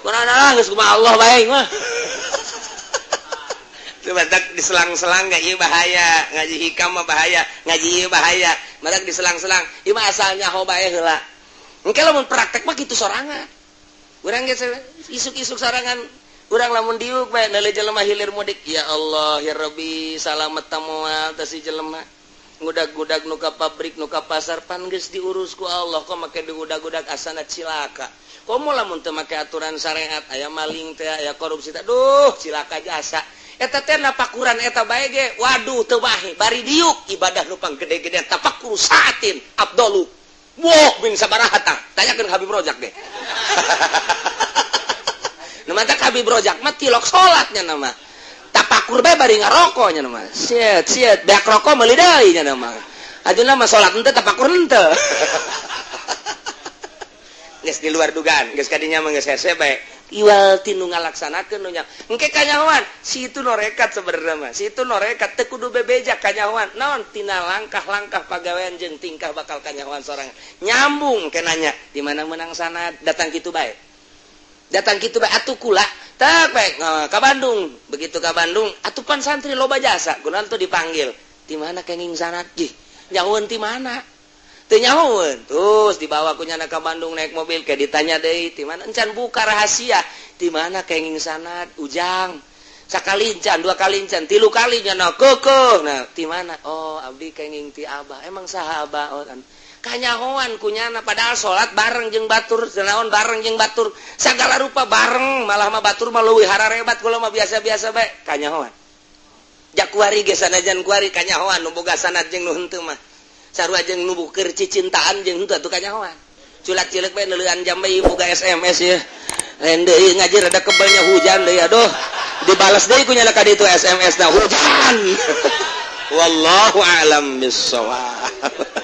kunaon lah, geus kumaha Allah bae mah. Teu Batak diselang-selang gak? Iya, bahaya ngaji hikam mah, bahaya ngaji ieu, bahaya. Matak diselang-selang ieu mah, asalnya ho bae heula. Engke lamun praktek mah kitu sorangan. Urang geus isuk-isuk sorangan, urang lamun diuk bae neuleuh jelema hilir mudik, ya Allah ya Rabbi, salamet ta moal teh si jelema ngudag-gudag nu ka pabrik, nu ka pasar. Pan geus diurus ku Allah, kok make digudag-gudag, asana cilaka. Komo lamun teu make aturan syariat, aya maling teh, aya korupsi teh, duh, cilaka jasa eta teh. Napakuran eta bae ge, waduh, teu bahe. Bari diuk ibadah nu panggede-gede, tafakur saatin afdalu. Wah, bin sabaraha tah? Tanyakeun Habib Rojak deh. Nu matak Habib Rojak mah tilok salatnya nama tapakur bae bari ngarokok nya nama. Siet siet beak rokok meuli deui nya nama. Ajeuna mah salat henteu, tapakur henteu. Geus di luar dugaan, geus kadinya mah geus hese bae. Iwal tinu ngalaksanakeun nu nya. Engke kanyahoan, si itu norekat sebenarnya mah. Si itu norekat teu kudu bebeja, kanyahoan. Naon tina langkah-langkah pagawean jeung tingkah bakal kanyahoan sorangan. Nyambung ke nanya, di mana menang sanad datang kitu bae. Datang kitu bae atuh kula tak bae ka Bandung. Begitu ka Bandung, atuh pan santri loba jasa. Kunaon tuh dipanggil. Di mana kenging sanad? Gih, nyahoeun ti mana? Teu nyahoeun. Terus dibawa ku nyana ka Bandung naik mobil, kayak ditanya deui, di mana? Encan buka rahasia. Di mana kenging sanad? Ujang. Sakali encan, dua kali encan, tilu kali nyana kekeh. Nah, di mana? Oh, abdi kenging ti Abah. Emang saha Abah? Oh, kan. Kanyahoan ku nyana, padahal salat bareng jeung batur, naon bareng jeung batur, sagala rupa bareng, malah mah batur mah leuwih hararebat, kula mah biasa-biasa bae. Kanyahoan. Jak kuari ge sanajan kuari kanyahoan nu boga sanad jeung nu henteu mah. Sarua jeung nu keur cicintaan jeung henteu atuh kanyahoan. Culak-cileuk bae neuleuan jam bae, boga SMS ya. Lain deui ngaji rada kebelnya, hujan deui, aduh. Dibalas deui ku nyana ka ditu SMS na hujan. Wallahu a'lam bissawab.